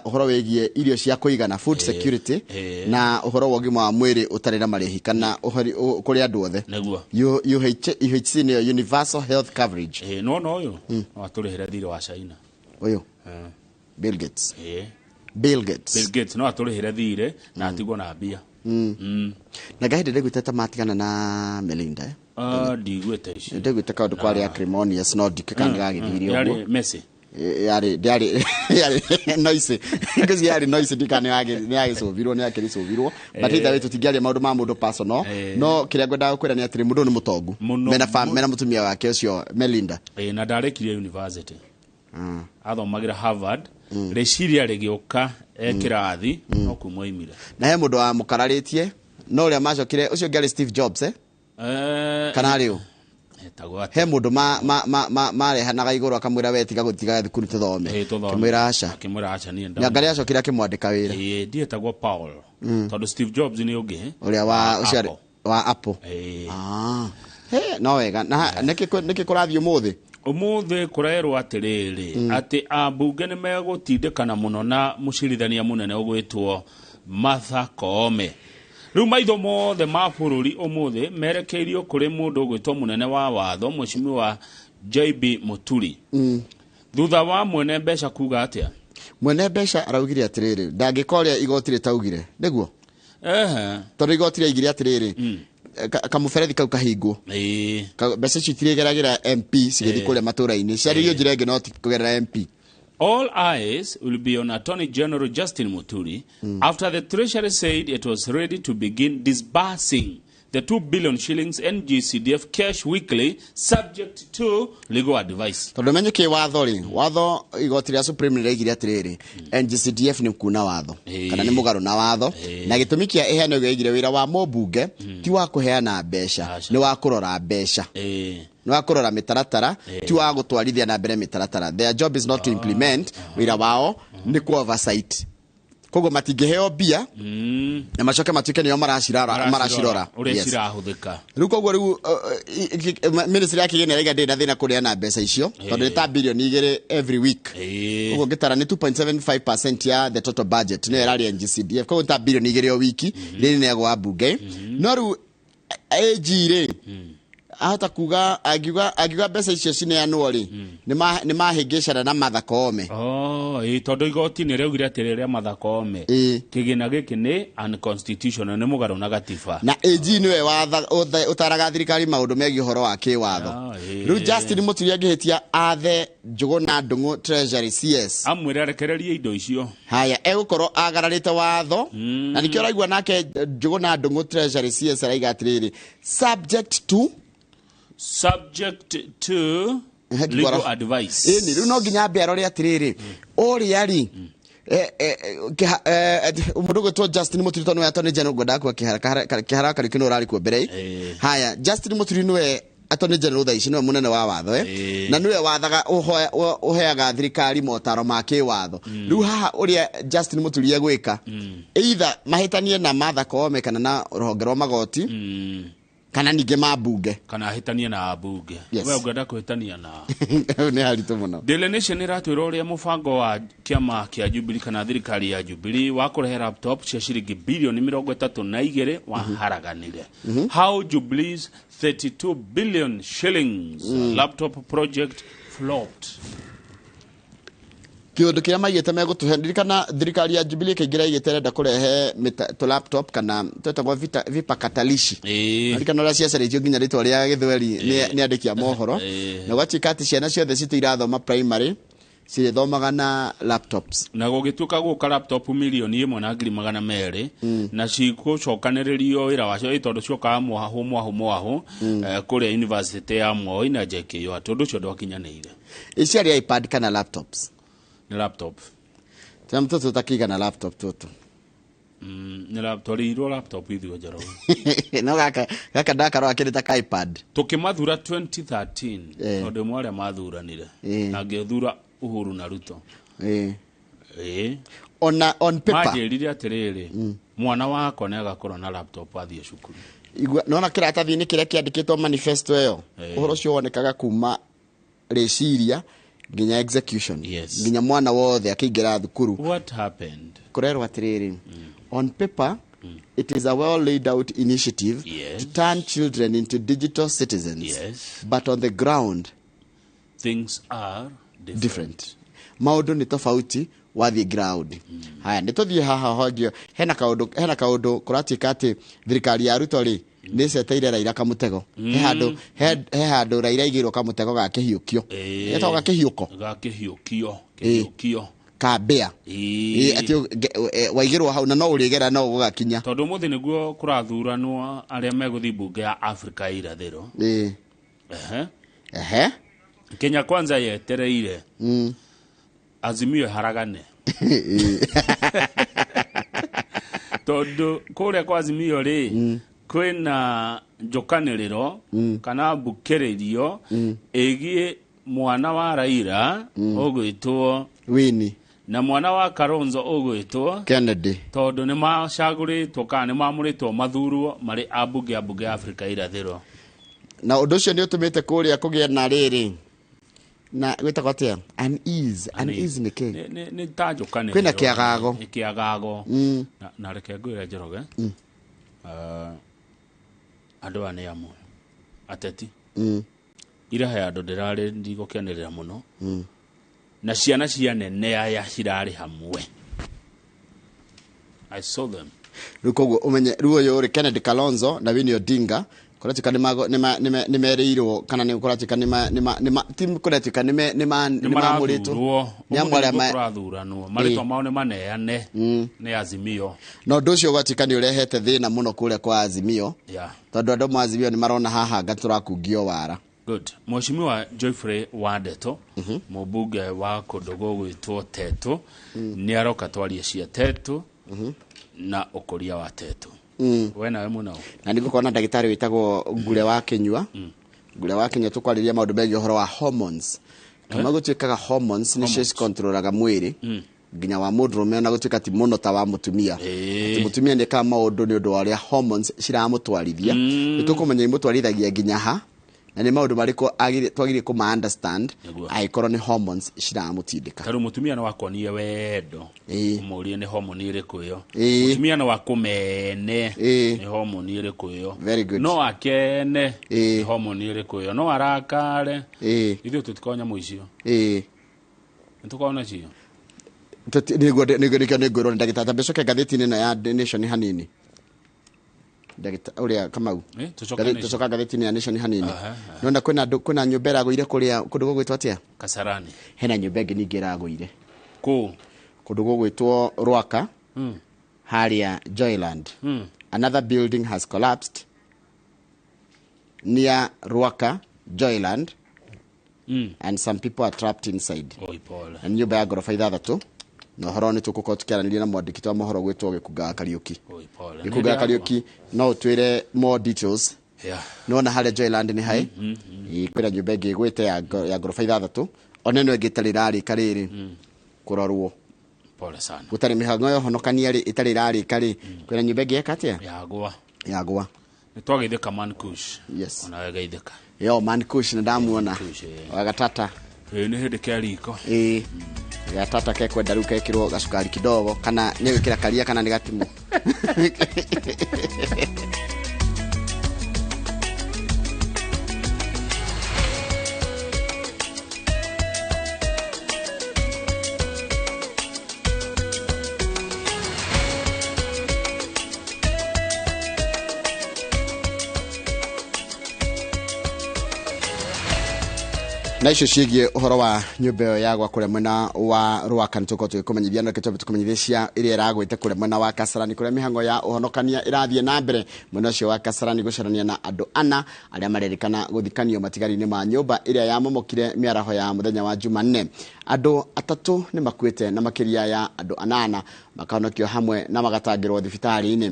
Ũhoro wĩgiĩ irio cia kũigana, food security, na ũhoro wa ũgima wa mwĩrĩ ũtarĩ na marĩhi kana kũrĩ andũ othe. UHC nĩyo Universal Health Coverage. Ĩĩ, no no ũyũ no atũrĩhĩre thirĩ wa China. Ũyũ Bill Gates. Bill Gates. Bill Gates no atũrĩhĩre thirĩ na atigwo na mbia. Na ngahĩndĩ ndĩguĩte ta matigana na Melinda, eh? Ah, ndiguĩte icio. Ndĩguĩte kaũndũ kwarĩ acrimonious, no ndikĩ kana nĩgagĩthire ũguo. Yarĩ Messi. Yarĩ ndĩarĩ yarĩ noise, ngĩci yarĩ noise, ndika nĩ yagĩcũvirwo, nĩ yakĩrĩcũvirwo, but either way tũtingĩaria maũndũ ma mũndũ personal. No kĩrĩa ngwendaga gũkwĩra nĩ atĩrĩ, mũndũ ũyũ nĩ mũtongu. Mũno, mena mũtumia wake ũcio Melinda. Ĩĩ, na ndarĩkirie university, athomagĩra Harvard, rĩciria rĩgĩũka e kĩrathi no kuma oimire. Na he mũndũ wamũkararĩtie, no ũrĩa macokire ũcio ũngĩ arĩ Steve Jobs, eh? Kana arĩ ũ? Etagwo atĩa? He mũndũ marehanaga igũrũ, akamwĩra, "We tiga gũtiga thukuru, tũthome." Ĩĩ, tũthome. Akĩmwĩra aca. Akĩmwĩra aca, niĩ na ngarĩ acokire akĩmwandĩka wĩra. Ĩĩ, ndietagwo Paul, tondũ Steve Jobs nĩ ũngĩ. Ũrĩa wa ũcio Apple. Wa Apple. Ĩĩ. Ah. He, no wega na nĩkĩ kũrathiĩ ũmũthĩ? Ũmũthĩ kũrerwo atĩrĩrĩ, atĩ ambunge nĩ megũtindĩkana mũno na mũcirithania mũnene ũgwĩtwo Martha Koome. Rĩu maitho mothe ma bũrũri ũmũthĩ merekeirio kũrĩ mũndũ ũgwĩtwo mũnene wa watho, Mheshimiwa JB Muturi, thutha wa mwene mbeca kuga atĩa? Mwene mbeca araugire atĩrĩrĩ, ndangĩka ũrĩa igoti rĩtaugire, nĩguo? Ehe. Tondũ igoti rĩaigire atĩrĩrĩ, kamũberethi kau kahingwo. Mbeca icio itirĩgeragĩra MP cigĩthiĩ kũrĩa matũra-inĩ, ciarĩrio njĩra ĩngĩ, no ti kũgerera MP. All eyes will be on Attorney General Justin Muturi after the Treasury said it was ready to begin disbursing the 2 billion shillings NGCDF cash weekly, subject to legal advice. Tondũ menye kĩ watho rĩ, watho igoti rĩa Supreme nĩ rĩaigire atĩrĩrĩ, NGCDF nĩ kuna watho kana nĩ mũgarũ na watho, na gĩtũmi kĩa ĩheano ĩyo, yaigire wĩra wa mũmbunge ti wa kũheana mbeca. Aca. Nĩ wa kũrora mbeca, nĩ wa kũrora mĩtaratara, ti wa gũtwarithia na mbere mĩtaratara. Their job is not to implement, wĩra wao nĩ ku oversight. Koguo matingĩheo mbia na macoke matuĩke nĩo maracirora maracirora. Ũrĩa cirahũthĩka. Rĩu koguo rĩu ministry ya kĩgĩna ĩraiga ndĩrĩ na thĩna kũrĩa mbeca icio, tondũ nĩ ta 2 bilioni every week. Koguo ngĩtara nĩ 2.75% ya the total budget nĩyo ĩrarĩa NGCDF, koguo nĩ ta 2 bilioni o wiki rĩrĩ nĩagwo wa mbunge. No rĩu AG rĩ, ahota kuga, angiuga mbeca icio cineanwo rĩ, nĩ mahĩngĩcana na Martha Koome. Oh, ĩĩ, tondũ igoti nĩ rĩaugire atĩ rĩrĩa Martha Koome kĩgĩna gĩkĩ nĩ unconstitutional, nĩ mũgarũ na gatiba. Na AG nĩwe ũtaraga thirikari maũndũ megiĩ ũhoro wa kĩwatho. Ah, ĩĩ. Rĩu Justin Muturi angĩhĩtia athe Njũgũna Ndung'u, Treasury CS, amwĩre arekererie indo icio. Haya, egũkorwo agararĩte watho, na nĩkĩo ũraigua nake Njũgũna Ndung'u, Treasury CS, araiga atĩrĩrĩ, subject to Subject to legal advice. Ĩni rĩu no nginya ambe arore atĩrĩrĩ, ũrĩa rĩ mũndũ ũgwĩtwo Justin Muturi, tondũ nĩwe Attorney General, ngwendaga kuga Kĩhara Kariuki nĩwe ũrarĩ kuo mbere. Haya, Justin Muturi nĩwe Attorney General thaa ici, nĩwe mũnene wa watho, eh? Na nĩwe wathaga ũheaga thirikari motaro ma kĩwatho. Rĩu haha ũrĩa Justin Muturi egwĩka, either mahĩtanie na Martha Koome kana na rũhonge rwa magoti kana ningĩ ma mbunge. Kana ahĩtanie na ambunge. Yes. We ũngĩenda kũhĩtania na Nĩ haritũ mũno. Daily Nation ĩratwĩra ũrĩa mũbango wa kĩama kĩa Jubilee kana thirikari ya Jubilee wa kũrehe laptop cia ciringi 32 bilioni waharaganire. How Jubilee's 32 billion shillings laptop project flopped. Kĩũndũ kĩrĩa maigĩte megũtũhe, ndirikana thirikari ya Jubilee ĩkĩingĩra igĩte ĩrenda kũrehe tũ laptop kana twetagwo vipakatalishi. Ndirikana ũrĩa ciacarĩtio nginya rĩtwa rĩa gĩthweri nĩ andĩki a mohoro, na gwatuĩka atĩ ciana ciothe citũ irathoma primary cirĩthomaga na laptops. Na gũgĩtuĩka gũka laptop 1,200,000 na cigũcokanĩrĩrio wĩra wacio ĩ tondũ ciokaga mwahũ mwahũ mwahũ kũrĩa university ya Moi na JKUAT. Ũndũ ũcio ndwakinyanĩire. Iciarĩ iPad kana laptops? Nĩ laptop. Tena mtoto ũtakĩigana laptop tũtũ. Nĩ twarĩirwo laptop ithuĩ, Njoroge. No gaka gaka ndakarora kĩrĩ ta ka iPad. Tũkĩmathura 2013, tondũ ĩmwe arĩa mathuranire na ngĩthura Uhuru na Ruto. Ona on paper Manjĩrire atĩrĩrĩ, mwana wakwa nĩ agakorwo na laptop athiĩ cukuru. Igua nona kĩratathi-inĩ kĩrĩa kĩandĩkĩtwo manifesto ĩyo, ũhoro ũcio wonekaga kuma rĩciria Nginya execution. Yes. Nginya mwana wothe akĩingĩra thukuru. What happened? Kũrerwo atĩrĩrĩ, on paper it is a well laid out initiative Yes. to turn children into digital citizens. Yes. But on the ground things are different. Different. Maũndũ nĩ tofauti wathiĩ ground. Haya, nĩ tũthiĩ haha hongio. Hena kaũndũ kũratuĩka atĩ thirikari ya Ruto rĩ nĩ ĩceteire Raila kamũtego. He handũ Raila aigĩirwo kamũtego ga kĩhiũkio. Getagwo gakĩhiũko. Ga kĩhiũkio, kĩhiũkio. Kambĩa. Ĩĩ. Ĩ, atĩ waigĩrwo hau na no ũrĩgera no ũgũgakinya. Tondũ ũmũthĩ nĩguo kũrathuranwo arĩa megũthiĩ mbunge ya Afrika ya irathĩro. Ehe. Ehe. Kenya Kwanza yetereire Azimio ĩharagane, tondũ kũrĩa kwa Azimio rĩ kwĩna njũkanĩrĩro kana mbukĩrĩrio ĩgiĩ mwana wa Raila ũgwĩtwo Wini. Na mwana wa Kalonzo ũgwĩtwo Kennedy. Tondũ nĩ macagũrĩtwo kana nĩ mamũrĩtwo mathurwo marĩ ambunge a mbunge ya Afrika irathĩro. Na ũndũ ũcio nĩ ũtũmĩte kũrĩa kũgĩe na rĩrĩ na gwĩtagwo atĩa, unease. Unease nĩ kĩ? Nĩ ta njũkanĩrĩro. Kwĩna kĩagago. Nĩ kĩagago. Na reke ngwĩre, Njoroge, andũ aya nĩ amwe ateti. Ira he andũ ndĩrarĩ ndigũkenerera mũno na ciana cia nene aya cirarĩ hamwe. I saw them. Rĩu koguo ũmenye rĩu ũyũ rĩ Kennedy Kalonzo na Winnie Odinga kũratuĩka nĩ merĩirwo kana nĩ kũratuĩka nĩ ma ti kũratuĩka nĩ mamũrĩtwo. Nĩ Nĩ amwe arĩa marathuranwo, marĩtwa mao nĩ maneane nĩ Azimio. Na ũndũ ũcio ũgatuĩka nĩ ũrehete thĩna mũno kũrĩa kwa Azimio, tondũ andũ ma Azimio nĩ marona haha nga tũrakungio wara. Good. Mheshimiwa Geoffrey Wandeto, mũmbunge wa kũndũ gũgwĩtwo Tetu, nĩ aroka twarie cia Tetu na ũkũria wa Tetu. We nawe mũno. Na nĩ ngũkorwo na ndagĩtarĩ wĩtagwo Ngure wa Kĩnyua. Ngure wa Kĩnyua tũkwarĩria maũndũ megiĩ ũhoro wa hormones, kama gũtuĩkaga hormones nĩcio cikontrolaga mwĩrĩ nginya wa mũndũrũme, ona gũtuĩka ti mũno ta wa mũtumia. Atĩ mũtumia nĩ ekaga maũndũ nĩ ũndũ wa ũrĩa hormones ciramũtwarithia. Nĩ tũkũmenya imũtwarithagia nginya ha na nĩ maũndũ marĩkũ twagĩrĩire kũma understand angĩkorwo nĩ hormones ciramũtindĩka. Tarĩu mũtumia no akonie wendo, ũmũrie nĩ homoni ĩrĩkũ ĩyo. Mũtumia no akũmene, nĩ homoni ĩrĩkũ ĩyo? Very good. No akene, nĩ homoni ĩrĩkũ ĩyo? No arakare. Ithuĩ tũtikoragwo nyamũ icio. Nĩ tũkoragwo nacio. Nĩguo nĩkĩo nĩngwĩrwo nĩ ndagĩtarĩ tambe coke ngathĩti-inĩ ĩno ya Nation hanini. Ndagĩta ũrĩa Kamau. Tũcoke Nation. Tũcoka ngathĩti-inĩ ya Nation hanini. Aha. Nona kwĩna andũ, kwĩna nyũmba ĩragũire kũrĩa kũndũ gũgwĩtwo atĩa? Kasarani. Hena nyũmba ĩngĩ ningĩ ĩragũire. Kũ? Kũndũ gũgwĩtwo Rwaka, harĩa Joyland. Another building has collapsed near Rwaka Joyland and some people are trapped inside. Oi, pole. Na nĩ nyũmba ya ngoroba 6, na ũhoro nĩ tũgũkorwo tũkĩaranĩria na mwandĩki wa mohoro gwĩtwo Gĩkunga wa Kariũki. Oi, pole. Gĩkunga wa Kariũki no ũtwĩre more details. Nĩwona harĩa Joyland nĩ haĩ. Ĩĩ, kwĩna nyũmba ĩngĩ ĩgwĩte ya ngoroba 6, ona ĩno ĩngĩ ĩtarĩ ĩrarĩka rĩrĩ kũrorwo. Pole sana. Gũtarĩ mĩhang'o ya ũhonokania rĩ ĩtarĩ ĩrarĩka rĩ, kwĩna nyũmba ĩngĩ yeka atĩa? Yagwa. Yagwa. Nĩ twageithĩka Man Kush. Yes. Onawe geithĩka. Yo Man Kush nĩ ndamuona. Kush, ĩĩ. Wa gatata. Ĩĩ, nĩ hĩndĩ kĩa riko. Ĩĩ, gatata kekwenda rĩu kekĩrwo gacukari kidogo, kana nĩ gwĩkĩra karia kana nĩ gatimu. Na icio ciĩgiĩ ũhoro wa nyũmba ĩyo yagwa kũrĩa mwena wa Rwaka nĩ tũkorwo tũgĩkũmenyithia, no reke twambe tũkũmenyithie cia ĩrĩa ĩragwĩte kũrĩa mwena wa Kasarani, kũrĩa mĩhang'o ya ũhonokania ĩrathiĩ na mbere mwena ũcio wa Kasarani gũcarania na andũ ana arĩa marerĩkana gũthikanio matigari-inĩ ma nyũmba ĩrĩa yamomokire mĩaraho ya mũthenya wa Jumanne. Andũ 3 nĩ makuĩte na makĩria ya andũ 8 makahonokio hamwe na magatangĩrwo thibitarĩ-inĩ.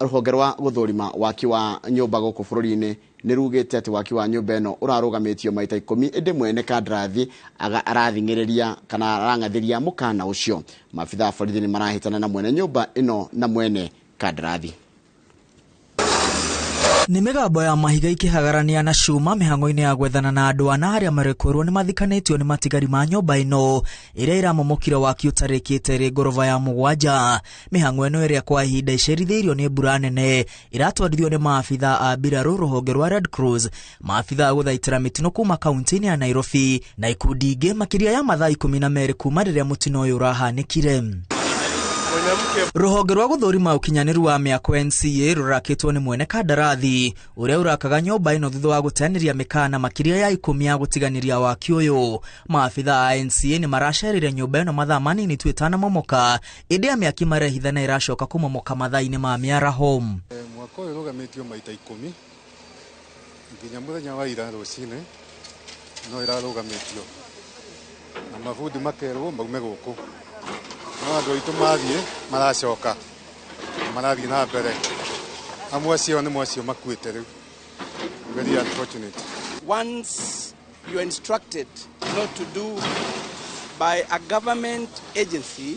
Rũhonge rwa gũthũrima waki wa nyũmba gũkũ bũrũri-inĩ nĩ rugĩte atĩ waki wa nyũmba ĩno ũrarũgamĩtio maita 10, ĩndĩ mwene kandarathi arathing'ĩrĩria kana arang'athĩria mũkana ũcio. Maabitha a borithi nĩ marahĩtana na mwene nyũmba ĩno na mwene kandarathi. Nĩ mĩgambo ya mahiga ikĩhagarania na cuma mĩhang'o-inĩ ya gwethana na andũ ana arĩa marekwĩrwo nĩ mathikanĩtio nĩ matigari ma nyũmba ĩno ĩrĩa ĩramomokire waki ũtarĩkĩte rĩ ngoroba ya 7. Mĩhang'o ĩno ĩrĩa kwa ihinda icerithĩirio nĩ mbura nene ĩratwarithio nĩ maabitha a mbirarũ rũhonge rwa Red Cross, maabitha a gũthaitĩra mĩtino kuma kaunti-inĩ ya Nairobi na ikundi ingĩ makĩria ya mathaa 12 kuma rĩrĩa mũtino ũyũ ũrahanĩkire. Rũhonge rwa gũthũrima ũkinyanĩru wa mĩako NCA rũrakĩtwo nĩ mwene kandarathi ũrĩa ũrakaga nyũmba ĩno thutha wa gũteanĩria mĩkana makĩria ya 10 ya gũtiganĩria waki ũyũ. Maabitha a NCA nĩ maracerire nyũmba ĩno mathaa manini tu ĩtanamomoka, ĩndĩ amĩaki marehitha na ĩracoka kũmomoka mathaa-inĩ ma mĩaraho. Mwaka ũyũ ũrũgamĩtio maita 10 nginya mũthenya wa ira rũcinĩ no ĩrarũgamĩtio na mabundi makerwo maume gũkũ. No andũ aitũ mathiĩ maracoka marathiĩ na mbere, amwe acio nĩ acio makuĩte rĩu. Very unfortunate. Once you are instructed not to do by a government agency,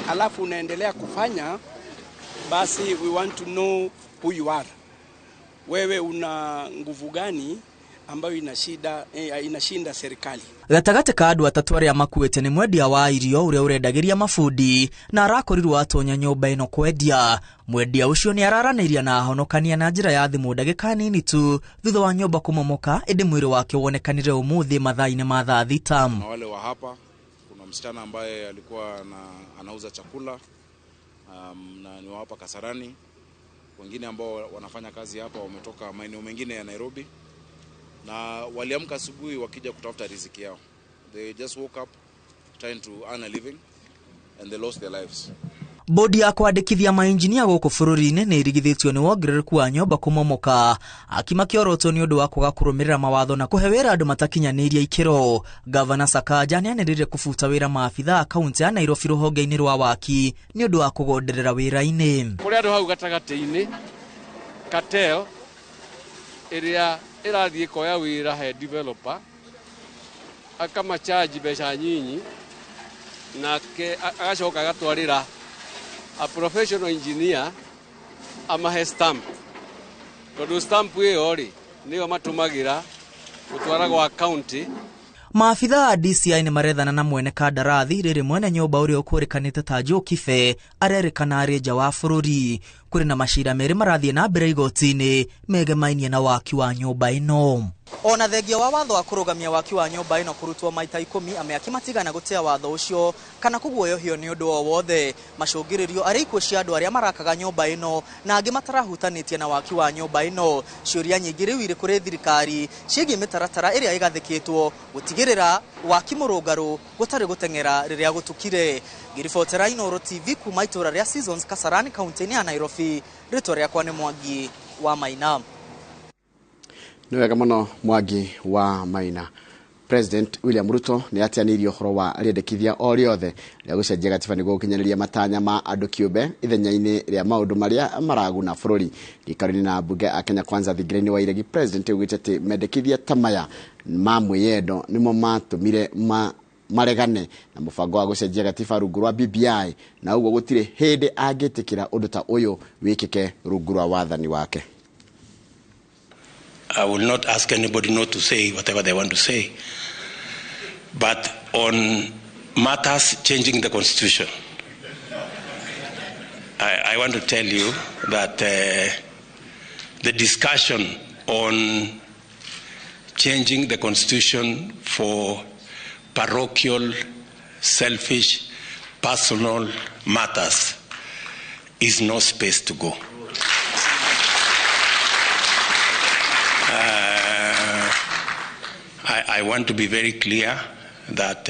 alafu unaendelea kufanya, basi we want to know who you are. Wewe una nguvu gani ambayo inashinda serikali. Gatagatĩ ka andũ atatũ arĩa makuĩte nĩ mwendia wa irio ũrĩa ũrendagĩria mabundi na arakorirwo atonya nyũmba ĩno kwendia. Mwendia ũcio nĩ araranĩirie na ahonokania na njĩra ya thimũ ndagĩka nini tu thutha wa nyũmba kũmomoka, ĩndĩ mwĩrĩ wake wonekanire ũmũthĩ mathaa-inĩ ma thaa 6. Na wale wa hapa kuna msichana ambaye alikuwa anauza chakula na ni wa hapa Kasarani. Wengine ambao wanafanya kazi hapa wametoka maeneo mengine ya Nairobi na waliamka asubuhi wakija kutafuta riziki yao. They just woke up trying to earn a living and they lost their lives. Bodi ya kwandĩkithia mainjinia gũkũ bũrũri-inĩ nĩ ĩrigithĩtio nĩ wongerereku wa nyũmba kũmomoka, akimakĩorotwo nĩ ũndũ wa kwaga kũrũmĩrĩra mawatho na kũhe wĩra andũ matakinyanĩirie ikĩro. Gavana Sakaja nĩanĩrĩire kũbuta wĩra maabitha a kaunti ya Nairobi rũhonge-inĩ rwa waki nĩ ũndũ wa kũgonderera wĩra-inĩ. Kũrĩ andũ hau gatagatĩ-inĩ cartel ĩrĩa ĩrathiĩ koya wĩra he developer akamacharge mbeca nyinyi nake agacoka agatwarĩra a professional engineer amahe stamp, tondũ stamp ĩyo rĩ nĩyo matũmagĩra gũtwara gwa county. Maabitha a DCI nĩ marethana na mwene kandarathi rĩrĩ mwene nyũmba ũrĩa ũkũrĩkanĩte ta Joe Kibe arerĩkana arĩ nja wa bũrũri. Kũrĩ na macira merĩ marathiĩ na mbere igoti-inĩ megemainie na waki wa nyũmba ĩno. Ona thengia wa watho wa kũrũgamia waki wa nyũmba ĩno kũrutwo maita 10, amĩaki matigana gũtea watho ũcio kana kũguoyohio nĩ ũndũ o wothe. Macũngĩrĩrio arĩ ikuũ cia andũ arĩa marakaga nyũmba ĩno na angĩ matarahutanĩtie na waki wa nyũmba ĩno. Ciũria nyingĩ rĩu irĩ kũrĩ thirikari ciĩgiĩ mĩtaratara ĩrĩa ĩgathĩkĩtwo gũtigĩrĩra waki mũrũngarũ gũtarĩ gũteng'era rĩrĩa gũtukire. Ngĩribotera Inooro TV kuma itũũra rĩa Seasons Kasarani kaunti-inĩ ya Nairobi, rĩtwa rĩakwa nĩ Mwangi wa Maina. Nĩ wega mũno Mwangi wa Maina. President William Ruto nĩ atianĩirie ũhoro wa rĩendekithia o rĩothe rĩa gũcenjia gatiba nĩguo gũkinyanĩria matanya ma andũ kĩũmbe ithenya-inĩ rĩa maũndũ marĩa maraguna bũrũri. Gĩikaro-inĩ na mbunge a Kenya Kwanza thingira-inĩ wa iregi, President augĩte atĩ mendekithia ta maya ma mwĩyendo nĩmo matũmire maregane na mũbango wa gũcenjia gatiba rungu rwa BBI, na ũguo gũtirĩ hĩndĩ angĩtĩkĩra ũndũ ta ũyũ wĩkĩke rungu rwa wathani wake. I will not ask anybody not to say whatever they want to say, but on matters changing the constitution, I want to tell you that the discussion on changing the constitution for parochial, selfish, personal matters is no space to go. I want to be very clear that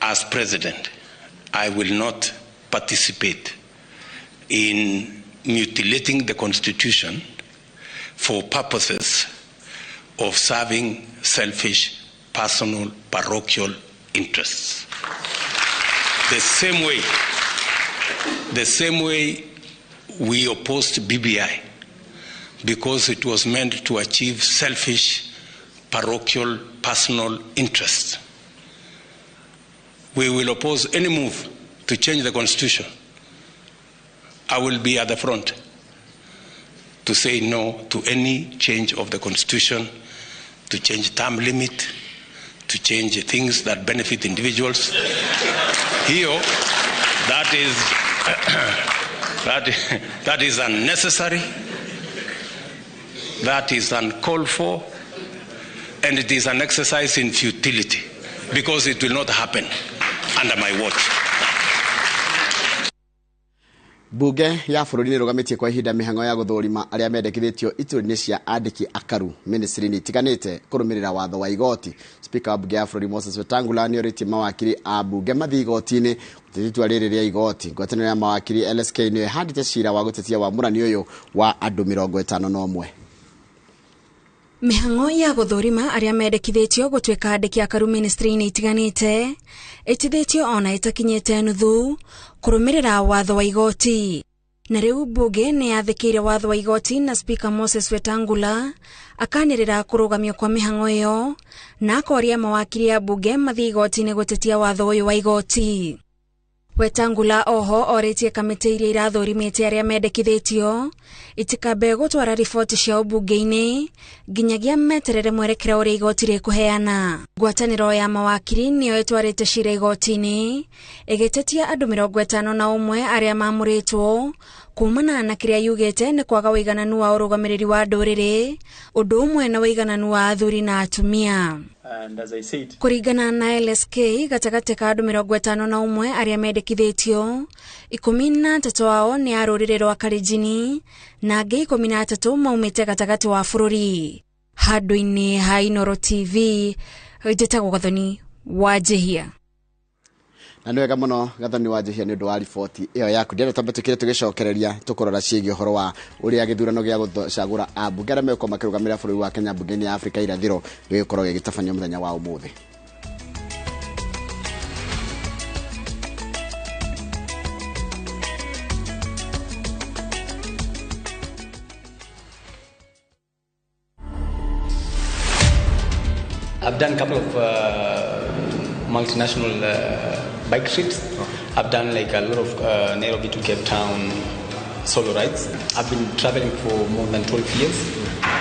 as president, I will not participate in mutilating the constitution for purposes of serving selfish, personal, parochial interests. The same way we opposed BBI, because it was meant to achieve selfish, parochial, personal interests. We will oppose any move to change the constitution. I will be at the front. To say no to any change of the constitution, to change term limit, to change things that benefit individuals. Hiyo, that is, that is unnecessary, that is uncalled for, and it is an exercise in futility because it will not happen under my watch. Bunge ya bũrũri nĩ ĩrũgamĩtie kwa ihinda mĩhang'o ya gũthũrima arĩa mendekithĩtio iturwa-inĩ cia andĩki akaru ministry-inĩ itiganĩte kũrũmĩrĩra watho wa igoti. Speaker wa bunge ya bũrũri Moses Wetangula nĩ orĩtie mawakiri a bunge mathiĩ igoti-inĩ gũtetia itua rĩrĩ rĩa igoti. Ngwatanĩro ya mawakiri LSK nĩyo ĩhandĩte cira wa gũtetia wamũrani ũyũ wa andũ 51. Mĩhang'o ya gũthũrima arĩa mendekithĩtio gũtuĩka andĩki akaru ministry-inĩ itiganĩte ĩtithĩtio ona ĩtakinyĩte nuthu kũrũmĩrĩra watho wa igoti. Na rĩu bunge nĩ yathĩkĩire watho wa igoti na Speaker Moses Wetangula akanĩrĩra kũrũgamio kwa mĩhang'o ĩyo na akoria mawakiri a bunge mathiĩ igoti-inĩ gũtetia watho ũyũ wa igoti. Wetangula oho orĩtie kamĩtĩ iria irathũrimĩte arĩa mendekithĩtio itikambe gũtwara riboti ciao bunge-inĩ nginyagia meterere mwerekera ũrĩa igoti rĩkũheana. Ngwatanĩro ya mawakiri nĩyo ĩtwarĩte cira igoti-inĩ ĩgĩtetia andũ 51 arĩa mamũrĩtwo kumana na kĩrĩa yugĩte nĩ kwaga ũigananu wa ũrũgamĩrĩri wa ndũrĩrĩ ũndũ ũmwe na ũigananu wa athuri na atumia. And as I said, kũringana na LSK gatagatĩ ka andũ 51 arĩa mendekithĩtio 13 ao nĩ a rũrĩrĩ rwa Kalenjin na angĩ 13 maumĩte gatagatĩ wa bũrũri. Handũ-inĩ ha Inooro TV njĩtagwo Gathoni wa Njihia. Na nĩ wega mũno Gathoni wa Njihia nĩ ũndũ wa riboti ĩyo yaku. Ndĩrenda twambe tũkĩre tũgĩcokereria tũkũrora ciĩgiĩ ũhoro wa ũrĩa gĩthurano gĩa gũcagũra ambunge arĩa megũkorwo makĩrũgamĩrĩra bũrũri wa Kenya mbunge-inĩ ya Afrika irathĩro gĩgũkorwo gĩgĩtabanio mũthenya wa ũmũthĩ. I've done a couple of multinational bike trips. I've done like a lot of Nairobi to Cape Town solo rides. I've been traveling for more than 12 years,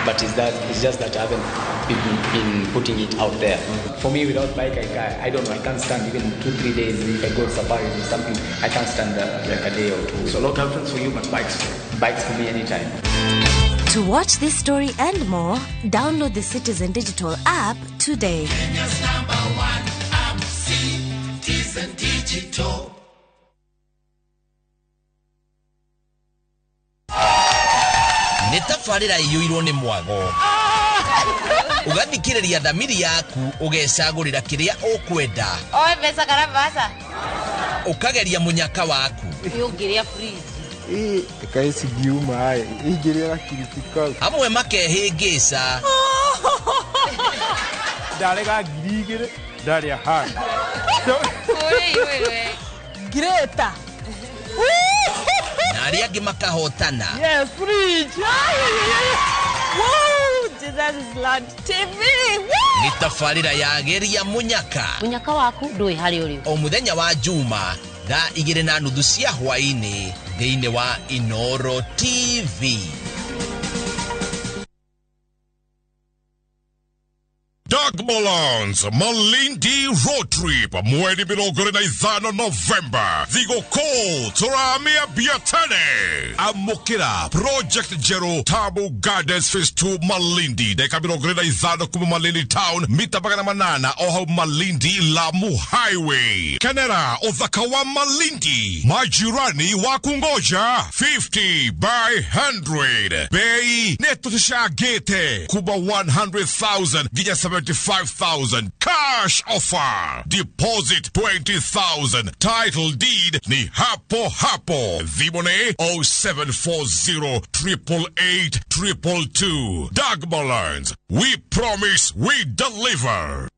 but it's just that I haven't been putting it out there. For me, without bike, I don't know, I can't stand even 2-3 days. If I go to safaris or something, I can't stand like a day or two. So a lot happens for you, but bikes for me anytime. To watch this story and more, download the Citizen Digital app today. Kenya's number one app, Citizen Digital. Nĩ tabarĩra ĩiyũirwo nĩ mwago. Ũgathikĩrĩria thamiri yaku ũgecagũrĩra kĩrĩa ũkwenda. Oe mbeca kana mbaca. Ũkageria mũnyaka waku. Ũngĩrĩa fridge. Amwe makehĩngĩca. Ndarega 2000 ndarĩa hana. Greta. Na arĩa angĩ makahotana. Yes, fridge. Woo, Jesus is Lord TV. Nĩ tabarĩra ya geria mũnyaka. Mũnyaka waku ndũĩ harĩa ũrĩ. O mũthenya wa Juma thaa 2:30 cia hwaĩ-inĩ thĩinĩ wa Inooro TV. Doug Molons, Malindi Road Trip, mweri 25 November. Thigũkũ tũramia biatene. Amũkĩra Project Jero Tamu Gardens Phase 2 Malindi. Ndagĩka 25 kuma Malindi Town, mita 800 o hau Malindi Lamu Highway. Kenera ũthaka wa Malindi. Majirani wa kungoja 50 by 100. Bei nĩ tũcangĩte kuma 100,000 nginya 75,000. Cash offer. Deposit 20,000. Title deed ni hapo hapo. Vimone 0740 888 222. Dagmar Learns. We promise we deliver.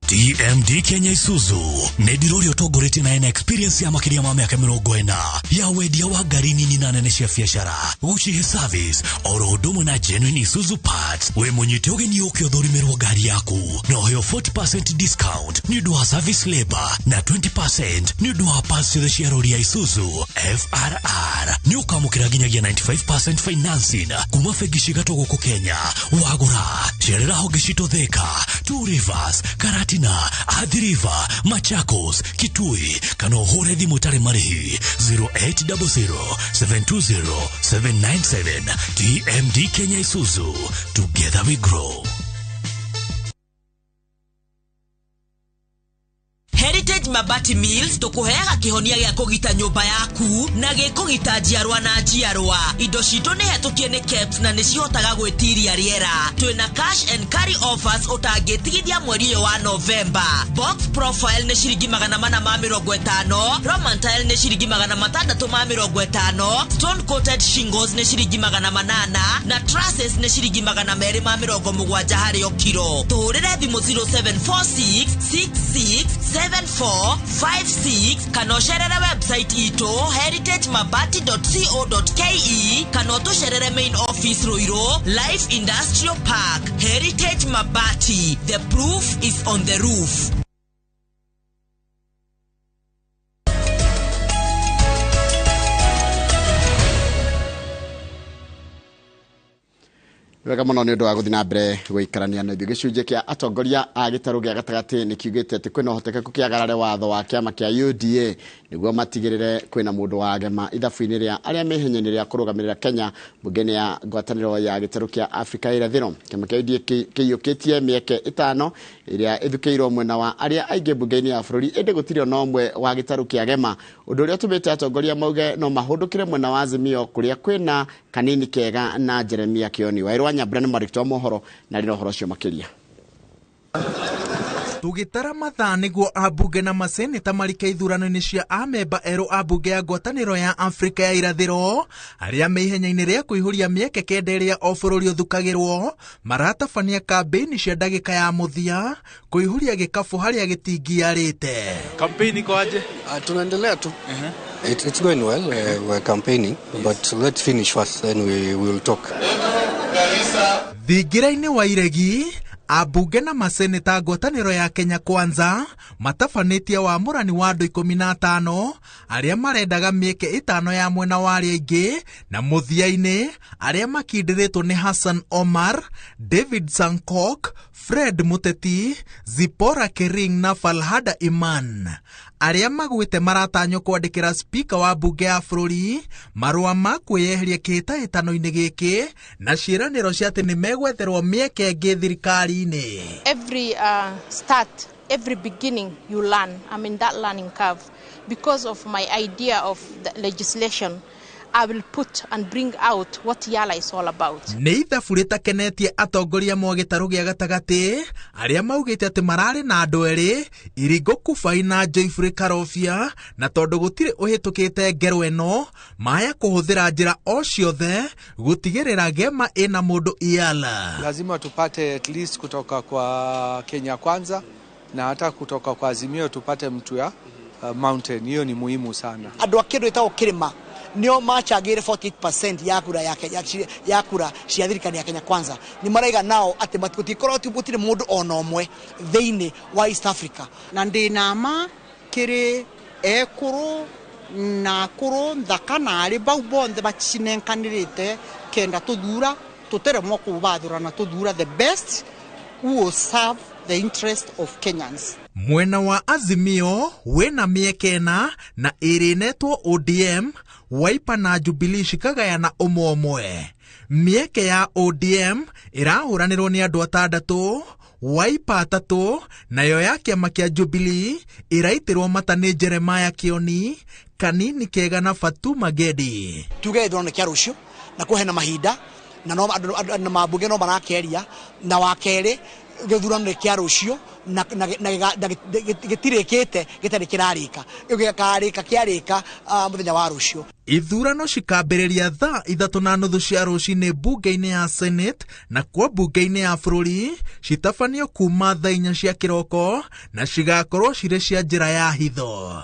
TMD Kenya Isuzu nĩ ndiro ũrĩa ũtongoretie na ena experience ya makĩria ma mĩaka 40 ya wendia wa ngari nini na nene cia biacara, gũcihe service oro ũndũ ũmwe na genuine Isuzu parts. Wĩ mũnyite ũgeni ũke ũthũrimĩrwo ngari yaku na ũheo 40% discount nĩ ũndũ wa service labor na 20% nĩ ũndũ wa parts ciothe cia rori ya Isuzu FRR. Nĩ ũkamũkĩra nginyagia 95% financing kuma bengi cigatwo gũkũ Kenya. Wagũra cerera honge citũ Thika, Two Rivers, Karatina, Athi River, Machakos, Kitui kana ũhũre thimũ ĩtarĩ marĩhi 0800 720 797. TMD Kenya Isuzu, together we grow. Heritage Mabati Mills tukuheaga kihonia gĩa kũgita nyũmba yaku na gĩkũgita njiarwa na njiarwa. Indo citũ nĩ hetũkie nĩ KEBS na nĩ cihotaga gwĩtiria rĩera. Twĩna cash and carry offers ũtangĩtigithia mweri ũyũ wa November. Box profile nĩ ciringi 450, Roman tile nĩ ciringi 650, stone coated shingles nĩ ciringi 800 na trusses nĩ ciringi 270 harĩ o kiro. Tũhũrĩre thimũ 0746 66 7456 kana ũcerere website itũ heritagemabati.co.ke kana ũtũcerere main office Ruiru Life Industrial Park. Heritage Mabati, the proof is on the roof. Wega muno nĩ ũndũ wa gũthiĩ na mbere gũikarania na ithuĩ. Gĩcunjĩ kĩa atongoria a gĩtarũ gĩa gatagatĩ nĩ kiugĩte atĩ kwĩna ũhotekeku kĩagarare watho wa kĩama kĩa UDA nĩguo matigĩrĩre kwĩna mũndũ wa gema ithabu-inĩ rĩa arĩa me ihenya-inĩ rĩa kũrũgamĩrĩra Kenya mbunge-inĩ ya ngwatanĩro ya gĩtarũ kĩa Afrika irathĩro. Kĩama kĩa UDA kĩiyũkĩtie mĩeke 5 ĩrĩa ĩthukĩirwo mwena wa arĩa aingĩ mbunge-inĩ ya bũrũri, ĩndĩ gũtirĩ ona ũmwe wa gĩtarũ kĩa gema, ũndũ ũrĩa ũtũmĩte atongoria mauge no mahũndũkĩre mwena wa Azimio kũrĩa kwĩna Kanini Kega na Jeremia Kioni. Wairũ wa Nyambura nĩ mwandĩki wa mohoro na rĩna ũhoro ũcio makĩria. Tũgĩtara mathaa nĩguo ambunge na maseneta marike ithurano-inĩ cia amemba erũ a mbunge ya ngwatanĩro ya Afrika ya irathĩro arĩa me ihenya-inĩ rĩa kũihũria mĩeke 9 ĩrĩa o bũrũri ũthukagĩrwo maratabania kambĩini cia ndagĩka ya mũthia kũihũria gĩkabũ harĩa gĩtingiarĩte. Kampeni iko aje? Tunaendelea tu. It's going well. We're campaigning, but let's finish first, then we will talk. Thingira-inĩ wa Iregi, ambunge na maseneta ngwatanĩro ya Kenya Kwanza matabanĩtie wamũrani wa andũ 15 arĩa marendaga mĩeke 5 ya mwena wa arĩa aingĩ na mũthia-inĩ arĩa makindĩrĩtwo nĩ Hassan Omar, David Sankok, Fred Muteti, Zipporah Kering na Falhada Iman. Arĩa magwĩte maratanywo kwandĩkĩra spika wa mbunge ya bũrũri marũa ma kwĩyeheria kĩhĩtahĩtano-inĩ gĩkĩ na ciĩranĩro cia atĩ nĩ megwetherwo mĩeke ĩngĩ thirikari-inĩ. Every start, every beginning you learn. I'm in that learning curve. Because of my idea of the legislation, I will put and bring out what Yala is all about. Nĩ ithabu rĩtakenetie atongoria mwa gĩtarũ gĩa gatagatĩ arĩa maugĩte atĩ mararĩ na andũ erĩ Iringo Kubai na Joyfrey Karobia, na tondũ gũtirĩ ũhĩtũkĩte ngero ĩno maya kũhũthĩra njĩra o ciothe gũtigĩrĩra gema ĩna mũndũ Yala. Lazima tupate at least kutoka kwa Kenya Kwanza na hata kutoka kwa Azimio tupate mtu ya mountain. Hiyo ni muhimu sana. Andũ a kĩndũ gĩtagwo kĩrĩma nio machagire 48% ya kura ya kura cia thirikari ya Kenya Kwanza. Ni maraiga nao ati gũtikorwo gũtirĩ mũndũ ona ũmwe thĩinĩ wa East Africa. Na ndĩna ma kĩrĩ ekũrũ na akũrũ nthaka na arĩ bau bonthe bacinenkanĩrĩte kenda tũthura tũteremwo kũbathũra na tũthura the best who will serve the interest of Kenyans. Mwena wa Azimio wĩna mĩeke ĩna na ĩrĩ ĩnetwo ODM, Wiper na Jubilee cikagayana ũmwe ũmwe. Mĩeke ya ODM ĩrahũranĩrwo nĩ andũ 6, Wiper 3, nayo ya kĩama kĩa Jubilee ĩraitĩrwo mata nĩ Jeremiah Kioni, Kanini Kega na Fatuma Gedi. Tuge ithurano kĩa rũciũ na kũhena mahinda na no andũ na mambunge no marakĩaria na wa kerĩ Gĩthurano nĩ kĩa rũciũ na gĩtirĩkĩte gĩtarĩ kĩrarĩka, gĩkarĩka kĩarĩka mũthenya wa rũciũ. Ithurano cikambĩrĩria thaa 3:30 cia rũcinĩ mbunge-inĩ ya Senate na kwa mbunge-inĩ ya bũrũri citabanio kuma thaa 4 cia kĩroko na cigakorwo cirĩ cia njĩra ya hitho.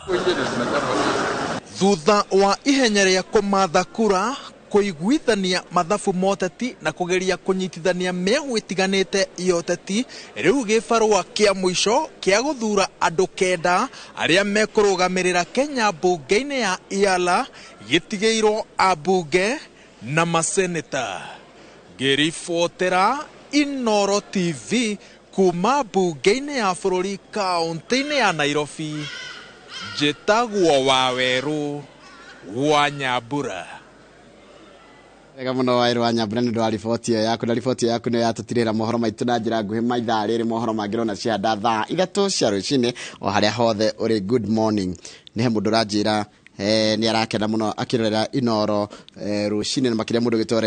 Thutha wa ihenya rĩa kũmatha kura, kũiguithania mathabu ma ũteti na kũgeria kũnyitithania mĩahũ ĩtiganĩte ya ũteti, rĩu gĩbarũa kĩa mũico kĩa gũthura andũ 9 arĩa mekũrũgamĩrĩra Kenya mbunge-inĩ ya Iala gĩtigĩirwo ambunge na maseneta. Ngĩribotera Inooro TV kuma mbunge-inĩ ya bũrũri kaũntĩ-inĩ ya Nairobi, njĩtagwo Wawerũ wa Nyambura. Wega mũno Wawerũ wa Nyambura nĩ ũndũ wa riboti ĩyo yaku, na riboti ĩyo yaku nĩyo yatũtirĩra mohoro maitũ na njĩra nguhĩ ma ithaa rĩrĩ. Mohoro mangĩ cia thaa 3 cia rũcinĩ o harĩa hothe ũrĩ. Good morning. Nĩ he mũndũ ũranjĩra nĩ arakena mũno akĩrorera Inooro rũcinĩ, na makĩria mũndũ ũgĩtwo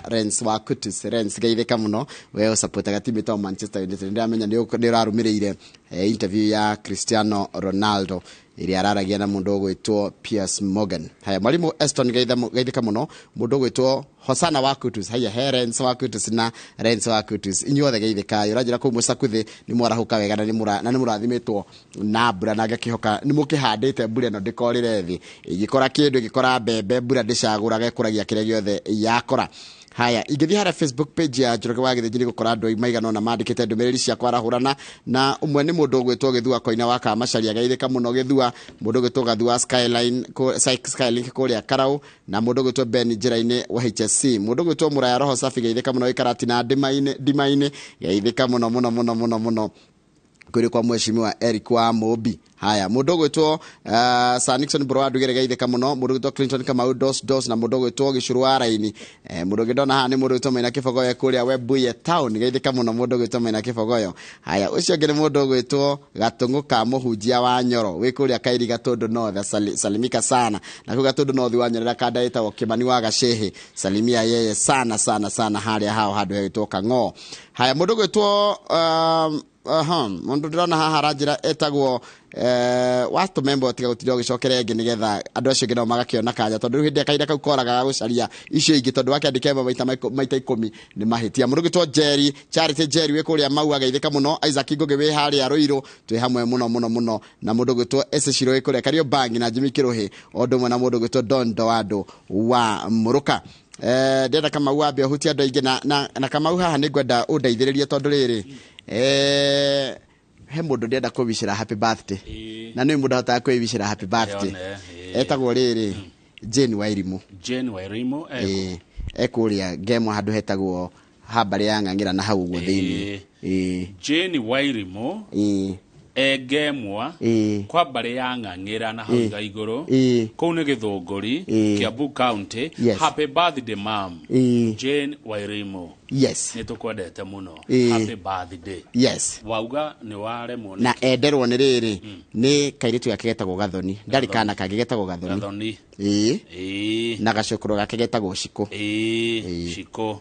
Rens wa Kutus. Rens, geithĩka mũno, we ũsupportaga timu ĩtagwo Manchester United. Nĩndĩramenya nĩ ũrarũmĩrĩire interview ya Cristiano Ronaldo ĩrĩa araragia na mũndũ ũgwĩtwo Piers Morgan. Haya, mwalimu Eston, geithĩka mũno. Mũndũ ũgwĩtwo Hosana wa Kutus, haya he Rens wa Kutus na Rens wa Kutus, inyuothe geithĩkai. Ũranjĩra kũu Mũcakuthĩ nĩ mwarahũka wega na nĩ mũrathimĩtwo na mbura, na ngakĩhoka nĩ mũkĩhandĩte mbura ĩno ndĩkorĩre thĩ, ĩngĩkora kĩndũ, ĩngĩkora mbembe, mbura ndĩcagũraga, ĩkũragia kĩrĩa gĩothe yakora. Haya, ingĩthiĩ harĩa Facebook page ya Njoroge wa Gĩthĩnji nĩ gũkora andũ maigana ũna mandĩkĩte ndũmĩrĩri cia kwarahũrana, na ũmwe nĩ mũndũ ũgwĩtwo Gĩthua Koina wa Kamacaria, geithĩka mũno Gĩthua. Mũndũ ũgwĩtwo Gathua Skyline Skylink kũrĩa Karau, na mũndũ ũgwĩtwo Ben Njĩra-inĩ wa HSC. Mũndũ ũgwĩtwo Mũraya Roho Safi, geithĩka mũno Ĩkaratina Ndima-inĩ, geithĩka mũno mũno mũno mũno mũno kũrĩ kwa mheshimiwa Eric wa Mobi. Haya, mũndũ ũgwĩtwo Sir Nixon Mbũrũ wa Ndugĩre, geithĩka mũno. Mũndũ ũgwĩtwo Clinton Kamau Dos Dos, na mũndũ ũgwĩtwo Gĩcũrũ wa Raini. Mũndũ ũngĩ ndona haha nĩ mũndũ ũgwĩtwo Maina Kĩbogoyo kũrĩa Webuye Town, geithĩka mũno mũndũ ũgwĩtwo Maina Kĩbogoyo. Haya, ũcio ũngĩ nĩ mũndũ ũgwĩtwo Gatũng'ũ ka Mũhunjia wa Nyoro wĩ kũrĩa Kairi Gatũndũ North, salimika sana. Na kũu Gatũndũ North wa Nyorera kanda ĩtagwo Kĩmani wa Gacĩhĩ, salimia yeye sana sana sana harĩa hao handũ hegwĩtwo Kang'oo. Haya, mũndũ ũgwĩtwo mũndũ ndĩrona haha aranjĩra etagwo watũmembo, tiga gũtinda ũgĩcokera ĩngĩ nĩgetha andũ acio angĩ nao magakĩona kanya, tondũ rĩu hĩndĩ ĩrĩa kahinda kau koraga gũcaria icio ingĩ, tondũ wakĩandĩka ĩmwe maita 10 nĩ mahĩtia. Mũndũ ũgwĩtwo Jerry Charity Jerry wĩ kũrĩa Mau, ageithĩka mũno. Isaac Ngũgĩ wĩ harĩa Rũirũ, twĩ hamwe mũno mũno mũno. Na mũndũ ũgwĩtwo Ese Shiro wĩ kũrĩa Kariobangi na Jimmy Kĩrũhĩ, o ũndũ ũmwe na mũndũ ũgwĩtwo Don Doado wa Mũrũka. Ndĩrenda Kamau wambe ũhutie andũ aingĩ, na Kamau haha nĩ ngwenda ũndeithĩrĩrie tondũ rĩrĩ he mũndũ ndĩrenda kũwicĩra happy birthday, na nĩ mũndũ ahotaga kwĩwicĩra happy birthday, etagwo rĩrĩ Jane Wairimu. Jane Wairimu ekũrĩa Ngemwa handũ hetagwo hambarĩ ya Ng'ang'ĩra na hau ũguo thĩinĩ. Jane Wairimu Ngemwa kwa mbarĩ ya Ng'ang'ĩra na hau igũrũ, kũu nĩ Gĩthũngũri, Kiambu County. Happy birthday ma'am, Jane Wairimu. Yes. Nĩ tũkwendete mũno. Happy birthday. Yes. Wauga nĩ waremwo na enderwo nĩ rĩrĩ nĩ kairĩtu gake getagwo Gathoni, ndarĩ kana kangĩ getagwo Gathoni. Gathoni. Na gacũkũrũ gake getagwo Cikũ. Cikũ.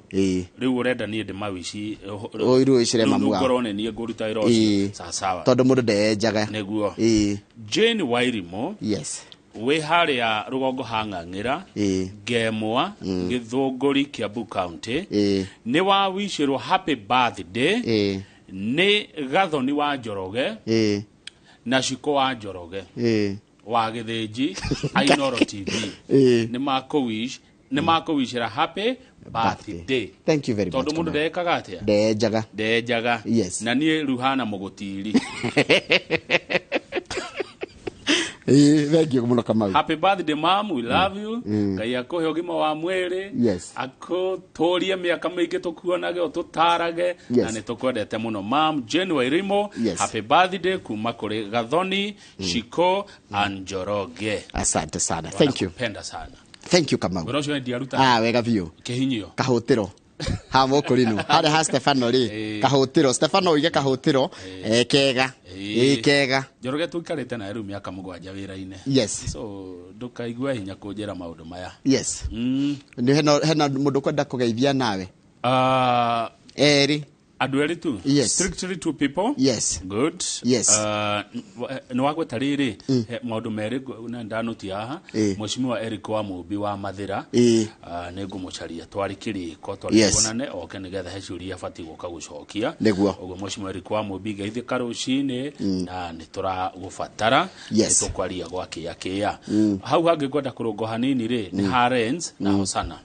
Rĩu ũrenda niĩ ndĩmawici Ũiru ũicire mamu wao. Ngorwo nĩ niĩ ngũruta wĩra ũcio. Sawa sawa. Tondũ mũndũ ndeenjaga. Nĩguo. Jane Wairimu. Yes. Wĩ harĩa rũgongo ha Ng'ang'ĩra, Ngemwa, Gĩthũngũri, Kiambu County. Nĩ wawicĩrwo happy birthday nĩ Gathoni wa Njoroge na Cikũ wa Njoroge wa Gĩthĩnji Inooro TV. Nĩ makũwicĩra happy birthday. Thank you very much. Tondũ mũndũ ndekaga atĩa? Ndeenjaga. Ndeenjaga. Yes. Na niĩ ruhana mũgũtiri. Thank you mũno Kamau. Happy birthday mom, we love you. Ngai akũhe ũgima wa mwĩrĩ. Yes. Akũtũrie mĩaka mĩingĩ tũkuonage ũtũtarage, na nĩ tũkwendete mũno mom. Jane Wairimu, happy birthday kuma kũrĩ Gathoni, Shiko and Njoroge. Asante sana. Thank you. Wanakupenda sana. Thank you Kamau. Wĩra ũcio ndiaruta. Wega biũ. Kĩhinyio. Kahũtĩro. Ha mũkũrinũ harĩa ha Stefano rĩ, kahũtĩro Stefano uige kahũtĩro kega. Kega. Njoroge tũikarĩte nawe rĩu mĩaka 7 wĩra-inĩ. Yes. So ndũkaigue hinya kũnjĩra maũndũ maya. Yes. Nĩ hena mũndũ ũkwenda kũgeithia nawe? Erĩ. Andũ erĩ tu? Yes. Strictly two people? Yes. Good. Yes. Nĩ wagweta rĩrĩ maũndũ merĩ na ndanũti haha. Mheshimiwa Eric wa Mũmbi wa Mathĩra, nĩ ngũmũcaria twarĩ kĩrĩko twarĩ tuonane oke nĩgetha he ciũria abatiĩ gũka gũcokia. Nĩguo. Ũguo Mheshimiwa Eric wa Mũmbi, geithĩka rũcinĩ na nĩ tũragũbatara. Nĩ tũkwaria gwa kĩa kĩa. Hau hangĩ ngwenda kũrũngwo hanini rĩ nĩ ha Renz na Hosana.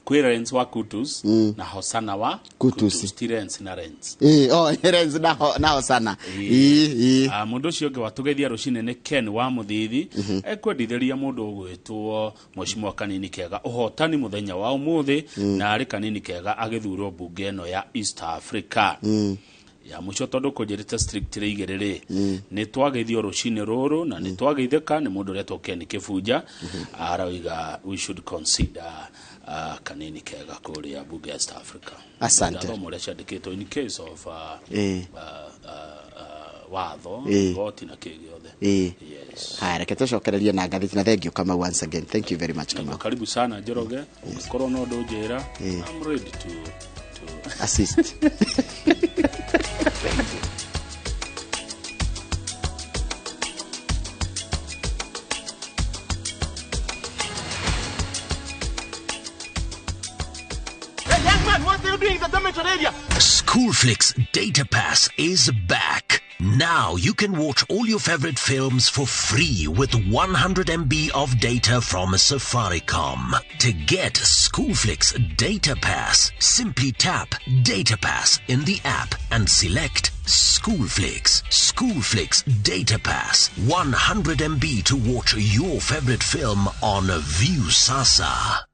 Kwĩ Renz wa Kutus na Hosana wa Kutus. Ti Renz na Renz. Ĩĩ, oh, Renz na Hosana. Ĩĩ, ĩĩ. Ah, mũndũ ũcio ũngĩ watũgeithia rũcinĩ nĩ Ken wa Mũthithi, ekwendithĩria mũndũ ũgwĩtwo Mheshimiwa Kanini Kega ũhotani mũthenya wa ũmũthĩ, na arĩ Kanini Kega agĩthurwo mbunge ĩno ya East Africa. Ya mũico, tondũ kũnjĩrĩte strictly igĩrĩ rĩ, nĩ twageithio rũcinĩ rũrũ na nĩ twageithĩka nĩ mũndũ ũretwo Ken Kĩbunja, arauga we should consider Kanini Kega kũrĩa mbunge ya East Africa. Asante. Ndathoma ũrĩa ciandĩkĩtwo in case of watho, igoti na kĩ gĩothe. Yes. Haya, reke tũcokererie na ngathĩti na thank you Kamau once again. Thank you very much, Kamau. Karibu sana Njoroge, ũngĩkorwo no ũndũ njĩra, I'm ready to assist. Thank you. Hey, young man, what are you doing in the dormitory area? Schoolflix Data Pass is back. Now you can watch all your favorite films for free with 100 MB of data from Safaricom. To get Schoolflix Data Pass, simply tap Data Pass in the app and select Schoolflix. Schoolflix Data Pass. 100 MB to watch your favorite film on Viusasa.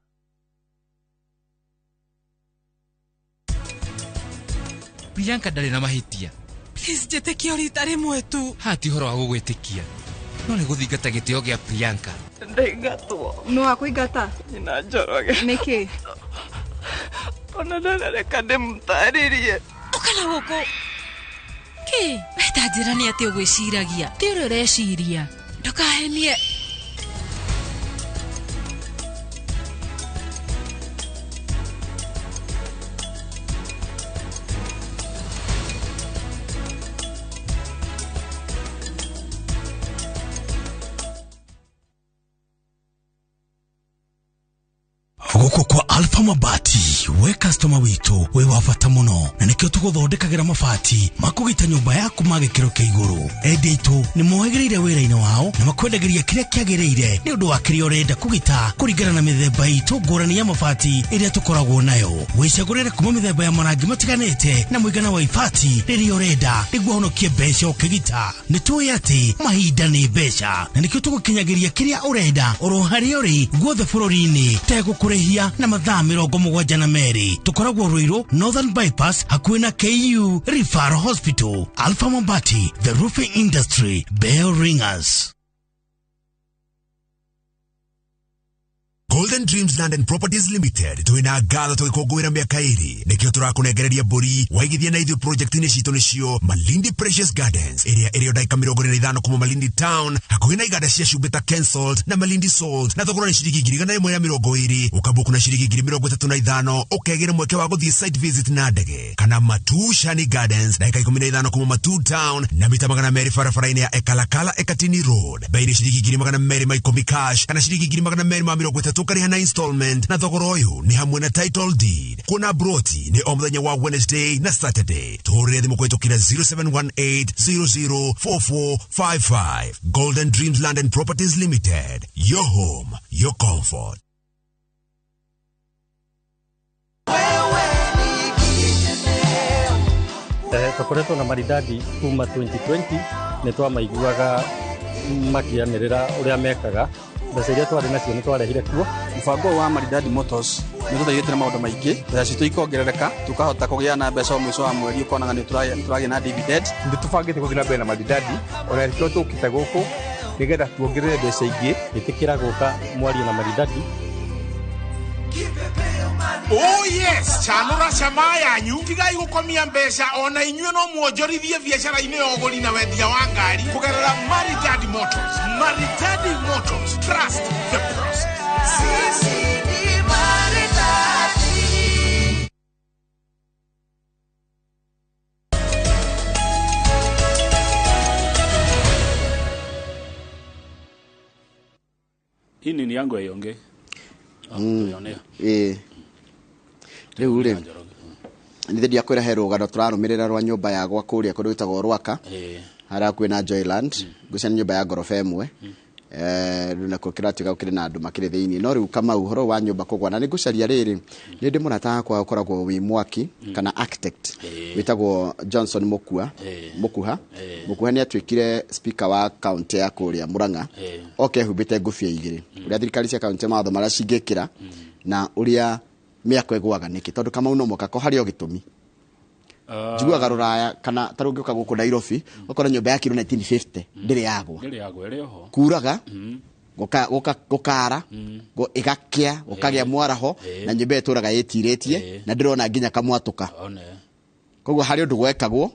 Priyanka ndarĩ na mahĩtia. Please, njĩtĩkie o rita rĩmwe tu. Haha ti ũhoro wa gũgwĩtĩkia, no nĩ gũthingata gĩtĩo gĩa Priyanka. Ndaingatwo. Nũ akũingata? Nyina Njoroge. Nĩkĩ? Ona ndarareka ndĩmũtarĩrie. Ũka na gũkũ. Kĩ? We ta njĩra nĩ atĩ ũgwĩciragia. Ti ũrĩa ũreciria. Ndũkahenie. Gũkũ kwa Alpha Mabati, we customer witũ wĩ wa bata mũno, na nĩkĩo tũgũthondekagĩra mabati ma kũgita nyũmba yaku ma gĩkĩro kĩa igũrũ. Endia aitũ nĩ mohĩgĩrĩire wĩra-inĩ wao na makwendagĩria kĩrĩa kĩagĩrĩire nĩ ũndũ wa kĩrĩa ũrenda kũgita kũringana na mĩthemba itũ ngũrani ya mabati ĩrĩa tũkoragwo nayo. Wĩcagũrĩre kuma mĩthemba ya marangi matiganĩte na mũigana wa ibati rĩrĩa ũrenda nĩguo ũhonokie mbeca ũkĩgita. Nĩ tũĩ atĩ mahinda nĩ mbeca, na nĩkĩo tũgũkinyagĩria kĩrĩa ũrenda oro harĩa ũrĩ guothe bũrũri-inĩ tegũkũrĩhia na mathaa 72. Tũkoragwo Ruiru Northern Bypass hakuhĩ na KU Referral Hospital. Alpha Mabati, the roofing industry bell ringers. Golden Dreams Land and Properties Limited twina ngatho tũgĩkũngũĩra mĩaka ĩrĩ, nĩkĩo tũrakũnengereria mbũri waigithia na ithuĩ project-inĩ citũ nĩcio Malindi Precious Gardens ĩrĩa ĩrĩ o ndagĩka 45 kuma Malindi Town hakuhĩ na iganda cia cumbĩ ta Kensalt na Malindi Salt, na thogora nĩ ciringi 120,000, ũkabuku na ciringi 35,000 ũkegĩra mweke wa gũthiĩ site visit na ndege, kana Matu Shani Gardens ndagĩka 15 kuma Matu Town na mita 200 barabara-inĩ ya Ekalakala Ekatini Road, bei nĩ ciringi 210,000 cash kana ciringi 230,000 ũkarĩha na installment, na thogora ũyũ nĩ hamwe na title deed. Kuona broti nĩ o mũthenya wa Wednesday na Saturday. Tũhũrĩre thimũ kũhĩtũkĩra 0718004455. Golden Dreams Land and Properties Limited, your home, your comfort. Tũkoretwo na Maridadi kuma 2020, nĩ twamaiguaga makĩanĩrĩra ũrĩa mekaga. Mbeca iria twarĩ nacio nĩ twarehire kuo. Mũbango ũyũ wa Maridadi Motors nĩ ũtũteithĩtie na maũndũ maingĩ, mbeca citũ ikongerereka, tũkahota kũgĩa na mbeca o mũico wa mweri, ũkonaga nĩ tũragĩa na dividend. Nĩ tũbangĩte gũthiĩ na mbere na Maridadi, ona nĩkĩo tũkĩte gũkũ nĩgetha tuongerere mbeca ingĩ. Ĩtĩkĩra gũka mwario na Maridadi. Oh yes, chanũra cama yanyu tigai gũkomia mbeca ona inyuĩ no mwonjorithie biacara-inĩ ya ũgũri na wendia wa ngari kũgerera Maridadi Motors. Maridadi Motors, trust the process. Sisi ni Maridadi. Hii nini yangu yaiongee. Ĩĩ, rĩu rĩ nĩ thĩ kwĩra he rũgano tũrarũmĩrĩra rwa nyũmba ya gwa kũrĩa kũndũ gwĩtagwo Rwaka, harĩa hakuhĩ na Joyland. Ngwĩciria nĩ nyũmba ya ngoroba ĩmwe. Rĩu nakuo kĩratuĩka gũkĩrĩ na andũ makĩrĩ thĩinĩ, no rĩu Kamau, ũhoro wa nyũmba kũgwa na nĩ ngũcaria rĩrĩ, nĩ ndĩ mũrata wakwa ũkoragwo wĩ mwaki kana architect wĩtagwo Johnson Mukua. Mukuha. Mukuha nĩ atuĩkire speaker wa county ya kũrĩa Murang'a, oke ehumbĩte ngũbia igĩrĩ, ũrĩa thirikari cia county mawatho marĩa cingĩkĩra na ũrĩa mĩako ĩgũaga nĩkĩ, tondũ Kamau no mũhaka ko harĩ o gĩtũmi. Njiguaga rũraya kana ta rĩu ũngĩũka gũkũ Nairobi, ũkora nyũmba yakirwo 1950 ndĩrĩ yagwa. Ndĩrĩ yagwa, ĩrĩ oho. Kuraga gũkara, ĩgakĩa, gũkagĩa mwaraho, na nyũmba ĩyo ĩtũraga ĩtirĩtie na ndĩrona nginya kamwatũka. One. Koguo harĩ ũndũ gwekagwo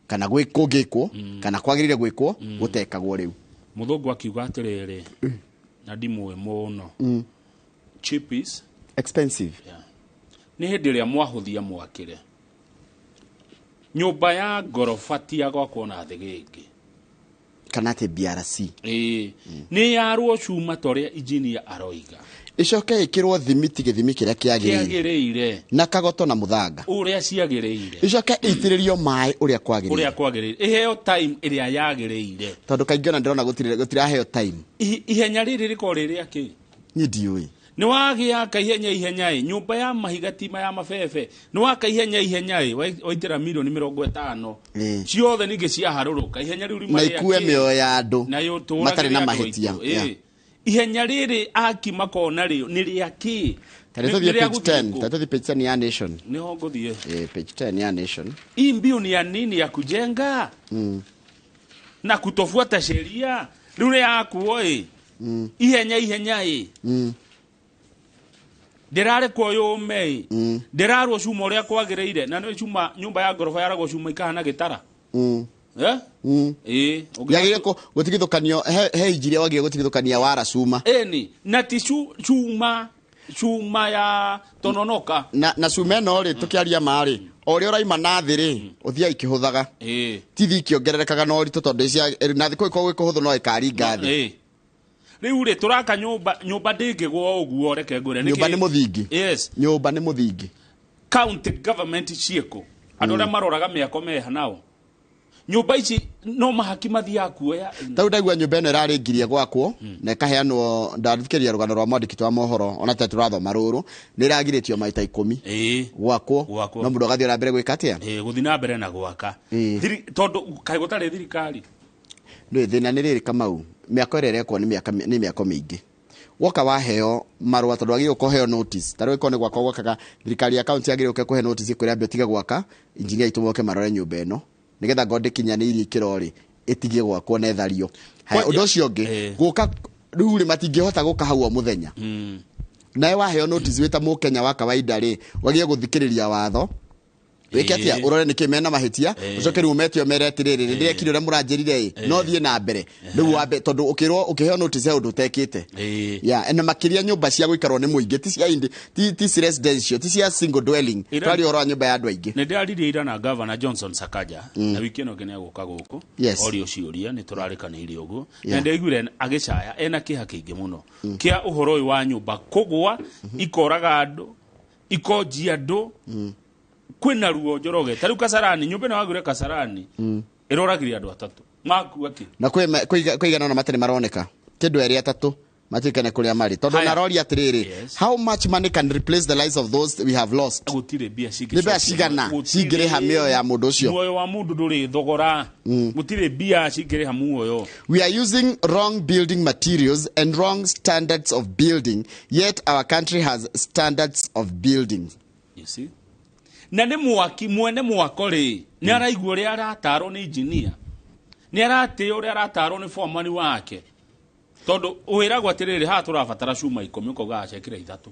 kana kũngĩkwo kana kwagĩrĩire gwĩkwo gũtekagwo rĩu. Mũthũngũ akiuga atĩrĩrĩ, na ndimũĩ mũno, cheap is expensive. Nĩ hĩndĩ ĩrĩa mwahũthia mwakĩre nyũmba ya ngoroba ti ya gwakwo na thĩgĩngĩ kana atĩ BRC. Ĩĩ, nĩ yarwo cuma ta ũrĩa engineer aroiga, ĩcoke ĩkĩrwo thimiti gĩthimi kĩrĩa kĩagĩrĩire, kĩagĩrĩire, na kagoto na mũthanga ũrĩa ciagĩrĩire, ĩcoke ĩitĩrĩrio maĩ ũrĩa kwagĩrĩire, ũrĩa kwagĩrĩire, ĩheo time ĩrĩa yagĩrĩire. Tondũ kaingĩ ona ndĩrona gũtiraheo time. Ihenya rĩrĩ rĩkorwo rĩ rĩa kĩ? Niĩ ndiũĩ. Nĩ wagĩaka ihenya ihenya ĩ, nyũmba ya mahiga tima ya mabebe, nĩ waka ihenya ihenya ĩ, waitĩra milioni 50 ciothe ningĩ ciaharũrũka. Ihenya rĩu riuma na rĩa ikue kĩ? Mĩoyo ya andũ Na yũtũragĩre matarĩ na andũ mahĩtia. aitũ. Ĩ. Ihenya rĩrĩ aki makona rĩ nĩ rĩa kĩ? Ta rĩ Nĩ tũthiĩ rĩa page gũthiĩ 10. kũ? Ta tũthiĩ page 10 ya Nation. Nĩho ngũthiĩ. Ĩ, page 10 ya Nation. Hii mbio ni ya nini ya kujenga na kutofuata sheria? Rĩu nĩ yakuo ĩ, ihenya ihenya ĩ, ndĩrarekwo yũme ĩ, ndĩrarwo cuma ũrĩa kwagĩrĩire, na nĩ cuma nyũmba ya ngoroba yaragwo cuma ikahana gĩtara. Eh? Ĩ. Yagĩrĩire gũtigithũkanio he injiria, wagĩrĩire gũtigithũkania wara cuma. Ĩni na ti cuma cuma ya tononoka. Na cuma ĩno rĩ, tũkĩaria ma rĩ, o ũrĩa ũraima na thĩ rĩ, ũthiaga ikĩhũthaga, tithi ikĩongererekaga na ũritũ, tondũ cia na thĩ kũngĩkorwo gwĩ kũhũthũ no ĩkaringa thĩ. Ĩ. Rĩu rĩ tũraka nyũmba, nyũmba ndĩngĩgwo ũguo, reke ngwĩre. Nyũmba nĩ mũthingi. Yes. Nyũmba nĩ mũthingi. County government ciĩkũ? Andũ arĩa maroraga mĩako meha nao? Nyũmba ici no mahaki mathiaga kuoya. Tau ndaigua nyũmba ĩno ĩrarĩngirie gwakwo na ĩkaheanwo, ndathikĩrĩria rũgano rwa mwandĩki wa mohoro ona te tũrathoma rũrũ, nĩ ĩragirĩtio maita 10 gwakwo. Gwakwo. No mũndũ agathiĩ na mbere gwĩka atĩa? Ĩ, gũthiĩ na mbere na gwaka. Tondũ kaĩ gũtarĩ thirikari? Nĩ thĩna nĩ rĩrĩ Kamau, mĩako ĩrĩa ĩrekwo nĩ mĩako mĩingĩ, woka waheo marũa, tondũ wagĩrĩirwo kũheo notice. Ta rĩu ĩkorwo nĩ gwakwa gwakaga, thirikari ya kaunti yagĩrĩirwo gũka kũhe notice ĩkwĩra ambia ũtige gwaka, injinia aitũ moke marore nyũmba ĩno nĩgetha ngorwo ndĩkinyanĩirie ikĩro rĩ, ĩtigie gwakwo na ĩthario. Haya, ũndũ ũcio ũngĩ gũka rĩu rĩ, matingĩhota gũka hau o mũthenya. Nawe waheo notice wĩ ta mũkenya wa kawaida rĩ, wagĩrĩire gũthikĩrĩria watho, wĩke atĩa, ũrore nĩkĩ mena mahĩtia, ũcoke rĩu ũmete ũmere atĩrĩrĩ, nĩ ndĩrekire ũrĩa mũranjĩrire ĩ, no thiĩ na mbere rĩu wambe, tondũ ũkĩrwo ũkĩheo notice he ũndũ ũtekĩte. Ya, na makĩria nyũmba cia gũikarwo nĩ mũingĩ, ti cia indi, ti residential, ti cia single dwelling. Twaria ũhoro wa nyũmba ya andũ aingĩ. Nĩ ndĩraririe ira na Governor Johnson Sakaja, na wiki ĩno ĩngĩ nĩ egũka gũkũ orio ciũria, nĩ tũrarĩkanĩire ũguo, na ndĩraiguire agĩcaya ena kĩeha kĩingĩ mũno kĩa ũhoro ũyũ wa nyũmba kũgwa, ikoraga andũ, ikonjia andũ, kwĩna ruo. Njoroge, ta rĩu Kasarani, nyũmba ĩno yagũire Kasarani ĩroragire andũ atatũ, makua kĩ? Na kwĩ igana ona matarĩ maroneka, kĩndũ erĩ atatũ matuĩkane kũrĩa marĩ, tondũ Haya. naroria atĩrĩrĩ, how much money can replace the lives of those we have lost? Gũtirĩ mbia. Nĩ mbia cigana cingĩrĩha mĩoyo ya mũndũ ũcio? Muoyo wa mũndũ ndũrĩ thogora. Gũtirĩ mbia cingĩrĩha muoyo. We are using wrong building materials and wrong standards of building, yet our country has standards of building. You see? Na nĩ mwaki mwene mwako rĩ, nĩ araigua ũrĩa aratarwo nĩ engineer, nĩ aratĩo ũrĩa aratarwo nĩ foreman wake, tondũ wĩragwo atĩrĩrĩ, haha tũrabatara cuma 10, ũkauga acekĩra ithatũ.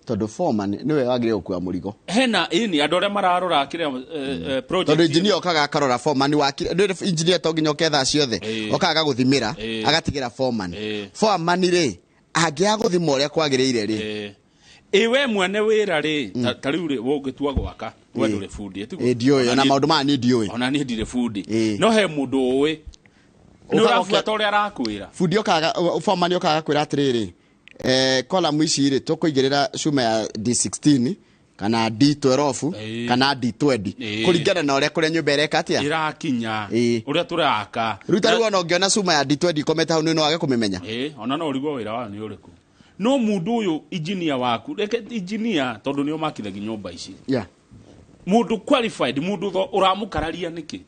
Tondũ foreman nĩwe wagĩrĩire gũkua mũrigo. Hena ĩni andũ arĩa mararora kĩrĩa project. Tondũ engineer okaga akarora foreman wakire. Ndũĩ engineer to nginya oke thaa ciothe, okaga agagũthimĩra, agatigĩra foreman. Foreman rĩ, angĩaga gũthima ũrĩa kwagĩrĩire rĩ? Ĩ, we mwene wĩra rĩ, ta rĩu rĩ, ũngĩtua gwaka, we ndũrĩ bundi, tiguo? Ĩ, ndiũĩ ona Ona niĩ- maũndũ maya niĩ ndiũĩ. Ona niĩ ndirĩ bundi, no he mũndũ ũĩ. Nĩ ũrabuata ũrĩa arakwĩra. Bundi okaga, foreman okaga kwĩra atĩrĩrĩ, column ici rĩ, tũkũigĩrĩra cuma ya D16 kana D12 kana D20 kũringana na ũrĩa kũrĩa nyũmba ĩreka atĩa, ĩrakinya, ũrĩa tũraka. Rĩu ta rĩu ona ũngĩona cuma ya D20 ikomete hau, no wage kũmĩmenya. Ona no ũrigwo wĩra wayo nĩ ũrĩkũ. No mũndũ ũyũ engineer waku, reke engineer, tondũ nĩo makithagia nyũmba ici, mũndũ qualified, mũndũ ũramũkararia nĩkĩ?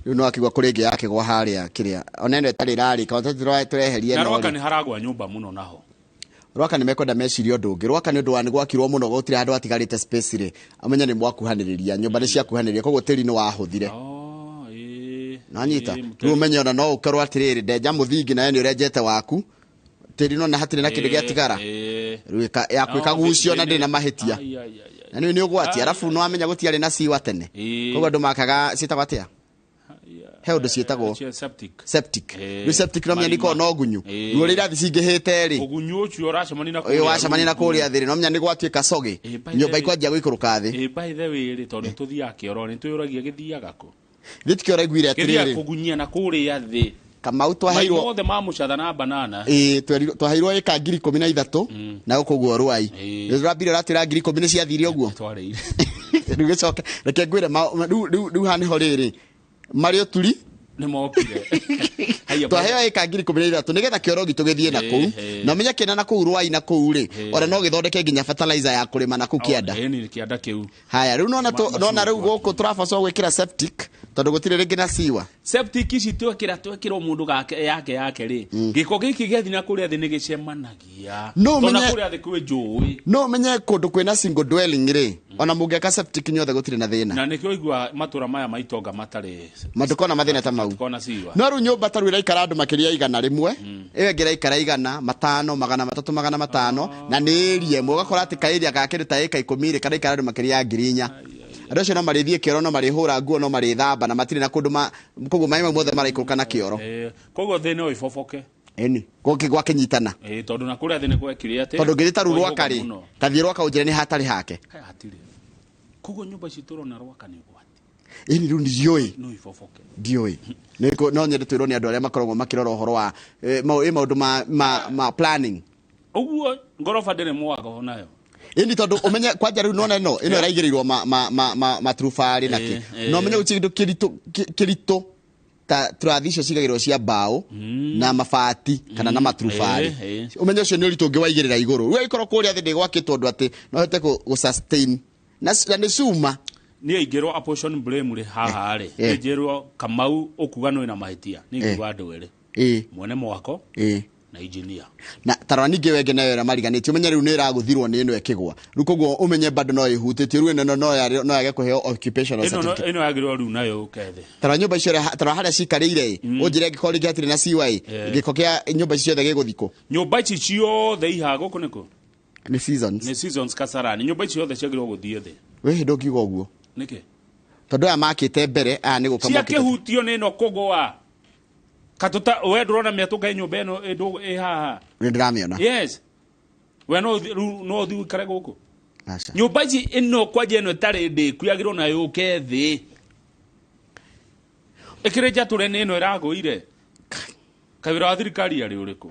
Rĩu no akigua kũrĩ ĩngĩ yakĩgwa harĩa kĩrĩa ona ĩno ĩtarĩ ĩrarĩka tũreherie. Na no Rwaka rĩ. Nĩ haragwa nyũmba mũno naho. Rwaka nĩ mekwenda mecirie ũndũ ũngĩ. Rwaka nĩ ũndũ wa nĩ gwakirwo mũno, gũtirĩ handũ hatigarĩte space rĩ, amenye nĩ mwakuhanĩrĩria, nyũmba nĩ ciakuhanĩrĩria, koguo tĩri nĩ wahũthire. Nanyita. Rĩu ũmenye ona no ũkorwo atĩrĩrĩ, ndenja mũthingi nawe nĩ ũrenjete waku tĩri, no na hatirĩ na kĩndũ gĩatigara. Rĩu yaku ĩkagucio na ndĩrĩ na mahĩtia, na nĩ ũgwati. Arabu nĩ wamenya gũtiarĩ na siwa tene, koguo andũ makaga ciĩtagwo atĩa, he ũndũ ciĩtagwo septic. Septic. Rĩu septic no menya nĩ ikoragwo na ũgunyu. Rĩu ũrĩa irathi cingĩhĩte rĩ, ũgunyu ũcio ũracemania na ũyũ wacemania na kũrĩa thĩ rĩ, no menya nĩ gwatuĩka cogĩ, by the nyũmba way- ikwanjia gũikũrũka thĩ. By the way rĩ, tondũ tũthiaga kĩoro nĩ twĩyũragia gĩthiaga kũ. Gĩtikĩ ũraiguire gĩthiaga atĩrĩrĩ, kũgunyia na kũrĩa thĩ. Kamau, Mai twaheirwo mothe ma mũcatha na banana. Ĩĩ, twaheirwo ĩka 13,000 na gũkũ guo Rwai. Rĩu tũrambire ũratwĩra 10,000 nĩ ciathire ũguo. Twarĩire. Rĩu gĩcoke reke ngwĩre rĩu haha nĩho rĩrĩ marĩ ũturi nĩ mokire. Haiya, twaheo ĩka 13,000 nĩgetha kĩoro gitũ gĩthiĩ na kũu, na ũmenye kĩna na kũu Rwai na kũu rĩ, ona no gĩthondeke nginya fertilizer ya kũrĩma na kũu kĩanda. Ĩni kĩanda kĩu. Haya, rĩu nona nona rĩu gũkũ tũrabacwo gwĩkĩra septic tondũ gũtirĩ rĩngĩ na siwa. Septic ici twekĩra mũndũ gake yake rĩ, gĩko gĩkĩ gĩathiĩ na kũrĩa thĩ nĩ gĩcemanagia. No Tondũ na ũmenye- kũrĩa thĩ kwĩ njũĩ. No ũmenye kũndũ kwĩna single dwelling rĩ, ona mũngĩaka septic nyothe gũtirĩ na thĩna. Na nĩkĩo igua matũra maya maitonga matarĩ matikona mathĩna ta mau. Matikona siwa. No rĩu nyũmba ta rĩu ĩraikara andũ makĩria 100, ĩyo ĩngĩ ĩraikara 500, 300, 500, na nĩ ĩria ĩmwe, ũgakora atĩ kaĩria ga kĩndũ ta ĩka 10 rĩ karaikara andũ makĩria ya 4,000. Andũ acio no marĩthiĩ kĩoro, no marĩhũra nguo, no marĩthamba, na matirĩ na kũndũ koguo maĩ mau mothe maraikũrũka na kĩoro. Koguo thĩ no ĩboboke. Ĩni gwakĩnyitana. Tondũ na kũrĩa thĩ nĩ gwekire atĩ Tondũ ngĩthiĩ ta rĩu kwaihũga Rwaka rĩ, mũno. tathiĩ Rwaka ũnjĩre nĩ hatarĩ hake. He, hatirĩ. Koguo nyũmba ici tũrona Rwaka nĩ ũgwati. Ĩni rĩu ndiũĩ. No iboboke. Ndiũĩ. No nyende twĩrwo nĩ andũ arĩa makoragwo makĩrora ũhoro wa maũndũ ma planning. Ũguo ngoroba ndĩrĩ mwago nayo. Ĩni tondũ ũmenye kwanja rĩu nona ĩno ĩraigĩrĩirwo maturubarĩ na kĩ. No ũmenye gũtirĩ kĩndũ kĩritũ ta tũrathi icio cigagĩrwo cia mbaũ na mabati kana na maturubarĩ. Ũmenye ũcio nĩ ũritũ ũngĩ waigĩrĩra igũrũ. Rĩu ĩkorwo kũrĩa thĩ ndĩgwakĩtwo ũndũ atĩ no ĩhote gũ sustain. Na nĩ cuma. Niĩ ingĩrwo apportion blame rĩ haha rĩ, njĩrwo Kamau ũkuga nĩ wĩna mahĩtia, niĩ ingiuga andũ erĩ. Mwene mwako na engineer. Na tarora ningĩ wenge nayo ĩrĩa mariganĩtie, ũmenye rĩu nĩ ĩragũthirwo nĩ ĩno ĩkĩgwa. Rĩu koguo ũmenye bado no ĩhutĩtio, rĩu ĩno no yage kũheo occupational Ĩno certificate. ĩno yagĩrĩirwo rĩu nayo yũke thĩ. Tarora nyũmba icio tarora harĩa cikarĩire ĩ, ũnjĩre angĩkorwo rĩngĩ hatirĩ na siwa ĩ, gĩko kĩa nyũmba ici ciothe gĩgũthikwo. Nyũmba ici ciothe ihaha gũkũ nĩkũ? Nĩ Seasons. Nĩ Seasons Kasarani. Nyũmba ici ciothe ciagĩrĩirwo gũthiĩ thĩ. Wĩ ndũngiuga ũguo. Nĩkĩ? Tondũ aya makĩte mbere, aya nĩ gũka mokĩte. Ciakĩhutio nĩ ĩno kũgũa. Katũta we ndũrona mĩatũka nyũmba ĩno ĩ haha. Nĩ ndĩramĩona. Yes. We no ũthiĩ- rĩu no ũthiĩ ũikare gũkũ. Aca. Nyũmba ici ĩno kwanja ĩno ĩtarĩ ndĩku yagĩrĩirwo na yũke thĩ. Ĩkĩrĩ njatũre nĩ ĩno ĩragũire. Kawĩra wa thirikari arĩ ũrĩkũ?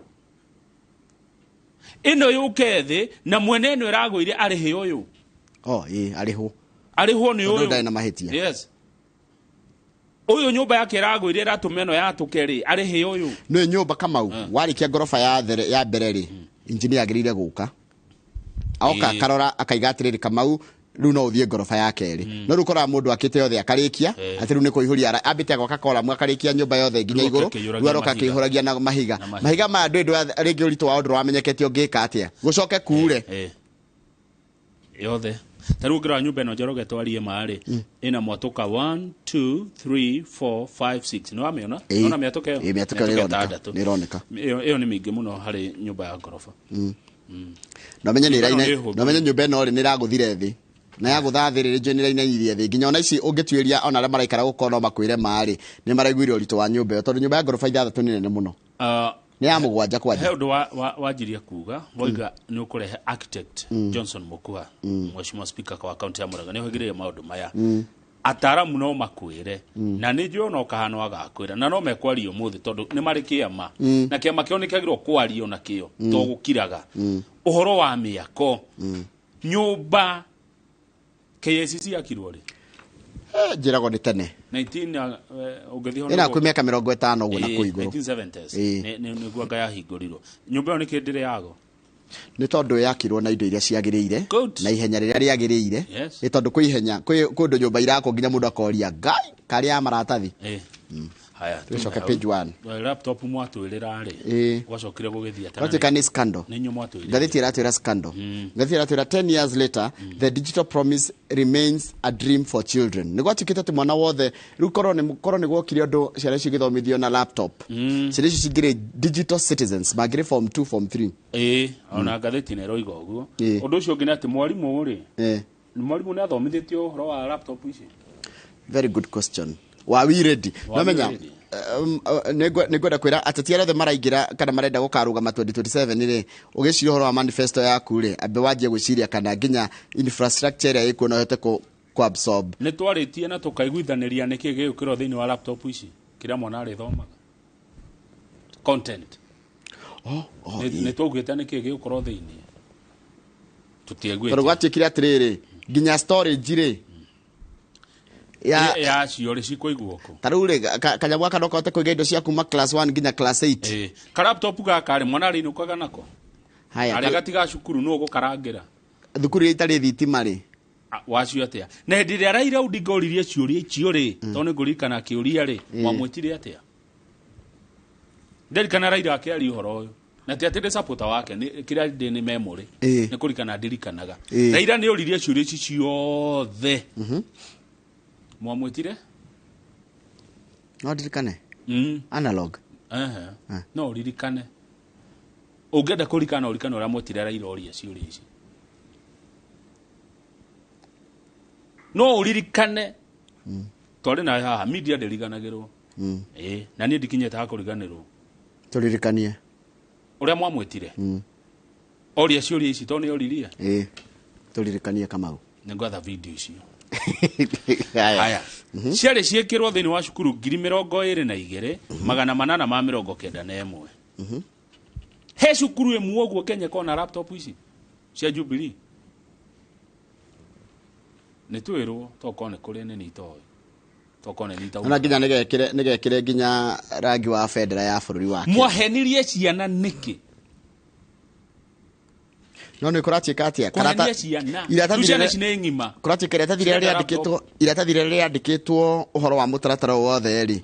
Ĩno yũke thĩ na mwene ĩno ĩragũire arĩhe ũyũ. Oh, ĩ, arĩhwo. Arĩhwo nĩ Tondũ ũyũ. ndarĩ na mahĩtia. Yes. Ũyũ nyũmba yake ĩragũire ĩratũma ĩno yatũke rĩ, arĩhe ũyũ. Nĩ nyũmba Kamau, warĩkia ngoroba ya there, ya mbere rĩ, engineer agĩrĩire gũka. Aoka akarora akaiga atĩrĩrĩ, Kamau, rĩu no ũthiĩ ngoroba ya kerĩ. No rĩu ũkoraga mũndũ akĩte yothe akarĩkia, atĩ rĩu nĩ kũihũria ambĩte agoka koramu akarĩkia nyũmba yothe nginya Rĩu igũrũ, akĩihũragia rĩu aroka mahiga. akĩihũragia na mahiga. Na mahiga. Mahiga maya ndũĩ rĩngĩ ũritũ wao ndũramenyekete ũngĩka atĩa. Gũcoke kuure. Yothe. Ta rĩu ũngĩrora nyũmba ĩno Njoroge twarie ma rĩ, ĩna mwatũka 1 2 3 4 5 6. Nĩ wamĩona? Nĩwona mĩatũka ĩyo? Ĩĩ, mĩatũka ĩyo Mĩatũka nĩ ĩtandatũ. nĩ ĩroneka. Ĩyo nĩ mĩingĩ mũno harĩ nyũmba ya ngoroba. Na ũmenye nĩ Nyũmba ĩno ĩraina- nĩ hũthũ. na ũmenye nyũmba ĩno rĩ, nĩ ĩragũthire thĩ. Na yagũtha thĩ rĩ, rĩngĩ nĩ ĩrainainirie thĩ. Nginya ona ici ũngĩtuĩria ona arĩa maraikara gũkorwo no makwĩre ma rĩ, nĩ maraiguire ũritũ wa nyũmba ĩyo, tondũ nyũmba ya ngoroba 6 nĩ nene mũno. Nĩ ya 7 kwanja. He ũndũ wanjirie kuga, woiga nĩ ũkũrehe architect Johnson Mokua, Mheshimiwa Speaker wa kaunti ya Murang'a, nĩ ohĩgĩrĩire maũndũ maya. Ataramu no makwĩre na nĩ njũĩ ona ũkahana agakwĩra na no mekwaria ũmũthĩ tondũ nĩ marĩ kĩama na kĩama kĩo nĩ kĩagĩrĩirwo kwario nakĩo to gũkiraga ũhoro wa mĩako nyũmba. KICC yakirwo rĩ? Njĩragwo nĩ tene. 19 ũngĩthiĩ ho. Ĩna kwĩ mĩaka 50 ũguo na kũu igũrũ. 1970s nĩguo anga yahingũrirwo nyũmba ĩyo. Nĩkĩ ndĩrĩ yago? Nĩ tondũ yakirwo na indo iria ciagĩrĩire na ihenya rĩrĩa rĩagĩrĩire. Nĩ tondũ kwĩ ihenya kwĩ kũndũ nyũmba irakwo nginya mũndũ akoria ngai karĩ ya maratathi. Haya. Tũcoke page one. Laptop mwatwĩrĩra rĩ, gwacokire gũgĩthiĩ atĩa? Gwatuĩka nĩ scandal. Nĩ inyuĩ mwatwĩrĩire. Ngathĩti ĩratwĩra scandal. Ngathĩti ĩratwĩra 10 years later, the digital promise remains a dream for children. Nĩ gwatuĩkĩte atĩ mwana wothe rĩu korwo nĩ gwokire ũndũ ciana icio igĩthomithio na laptop, ciana icio cingĩrĩ digital citizens mangĩrĩ form 2, form 3. Ĩĩ, ona ngathĩti nĩ ĩroiga ũguo. Ũndũ ũcio ũngĩ nĩ atĩ mwarimũ rĩ, mwarimũ nĩ athomithĩtio ũhoro wa laptop ici? Very good question. Wa we ready? Were we Nomenya ready? nĩ ngwenda kwĩra ateti arĩa othe maraingĩra kana marenda gũkarũgama 2027 rĩ, ũgĩciria ũhoro wa manifesto yaku rĩ, ambe wanjie gwĩciria kana nginya infrastructure ĩrĩa ĩkuo no ĩhote ku absorb. Nĩ twarĩtie na tũkaiguithanĩria nĩkĩ gĩgũkĩrwo thĩinĩ wa laptop ici kĩrĩa mwana arĩthomaga, content? Oh. Nĩ twaugĩte nĩkĩ gĩgũkorwo thĩinĩ? Tondũ Tũtiaiguĩte. Gwatuĩkire atĩrĩrĩ, nginya storage rĩ ya Yacio rĩ, cikũigwo kũ? Ta rĩu rĩ, kanyamũ gaka no kahote kũiga indo cia kuma class 1 nginya class 8. Ĩĩ. Ka laptop gaka rĩ, mwana arĩinũkaga nako? Haya. Arĩ gatiga cukuru, nũ ũgũkarangĩra? Thukuru iria itarĩ thitima rĩ? Wacio atĩa? Na hĩndĩ ĩrĩa Raila Odinga oririe ciũria icio rĩ, tondũ nĩ ngũririkana akĩũria rĩ, mwamwĩtire atĩa? Ndirikana Raila akĩaria ũhoro ũyũ na ti atĩ ndĩ supporter wake, nĩ kĩrĩa ndĩ nĩ memory. Nĩ kũririkana ndirikanaga. Raila nĩ oririe ciũria ici ciothe. Mwamwĩtire? No ndirikane analog. Ehe. No ũririkane, ũngĩenda kũririkana ũririkane ũrĩa mwĩtire Raila oria ciũria ici. No ũririkane twarĩ nawe haha media, ndĩriganagĩrwo. Ĩĩ, na niĩ ndikinyĩte ha kũriganĩrwo. Tũririkanie. Ũrĩa mwamwĩtire oria ciũria ici, tondũ nĩ oririe. Ĩĩ, tũririkanie, Kamau. Nĩ ngwetha video icio. Haya. Haya, ciarĩ ciĩkĩrwo thĩinĩ wa cukuru 228,891. He cukuru ĩmwe ũguo Kenya ĩkorwo na laptop ici cia Jubilee? Nĩ twĩrwo tokorwo nĩ kũrĩ nĩ itoĩ, tokorwo nĩ nĩ. Ona nginya nĩgekĩre nginya rangi wa bendera ya bũrũri wa Kenya. Mwahenirie ciana nĩkĩ? No nĩ kũratuĩka atĩa? Kũhenia ciana. Iratathi Rĩu ciana rĩrĩa- ici nĩ ng'ima. Kũratuĩka iratathi rĩrĩa Cirenda rĩandĩkĩtwo, iratathi rĩrĩa rĩandĩkĩtwo ũhoro wa mũtaratara wothe rĩ,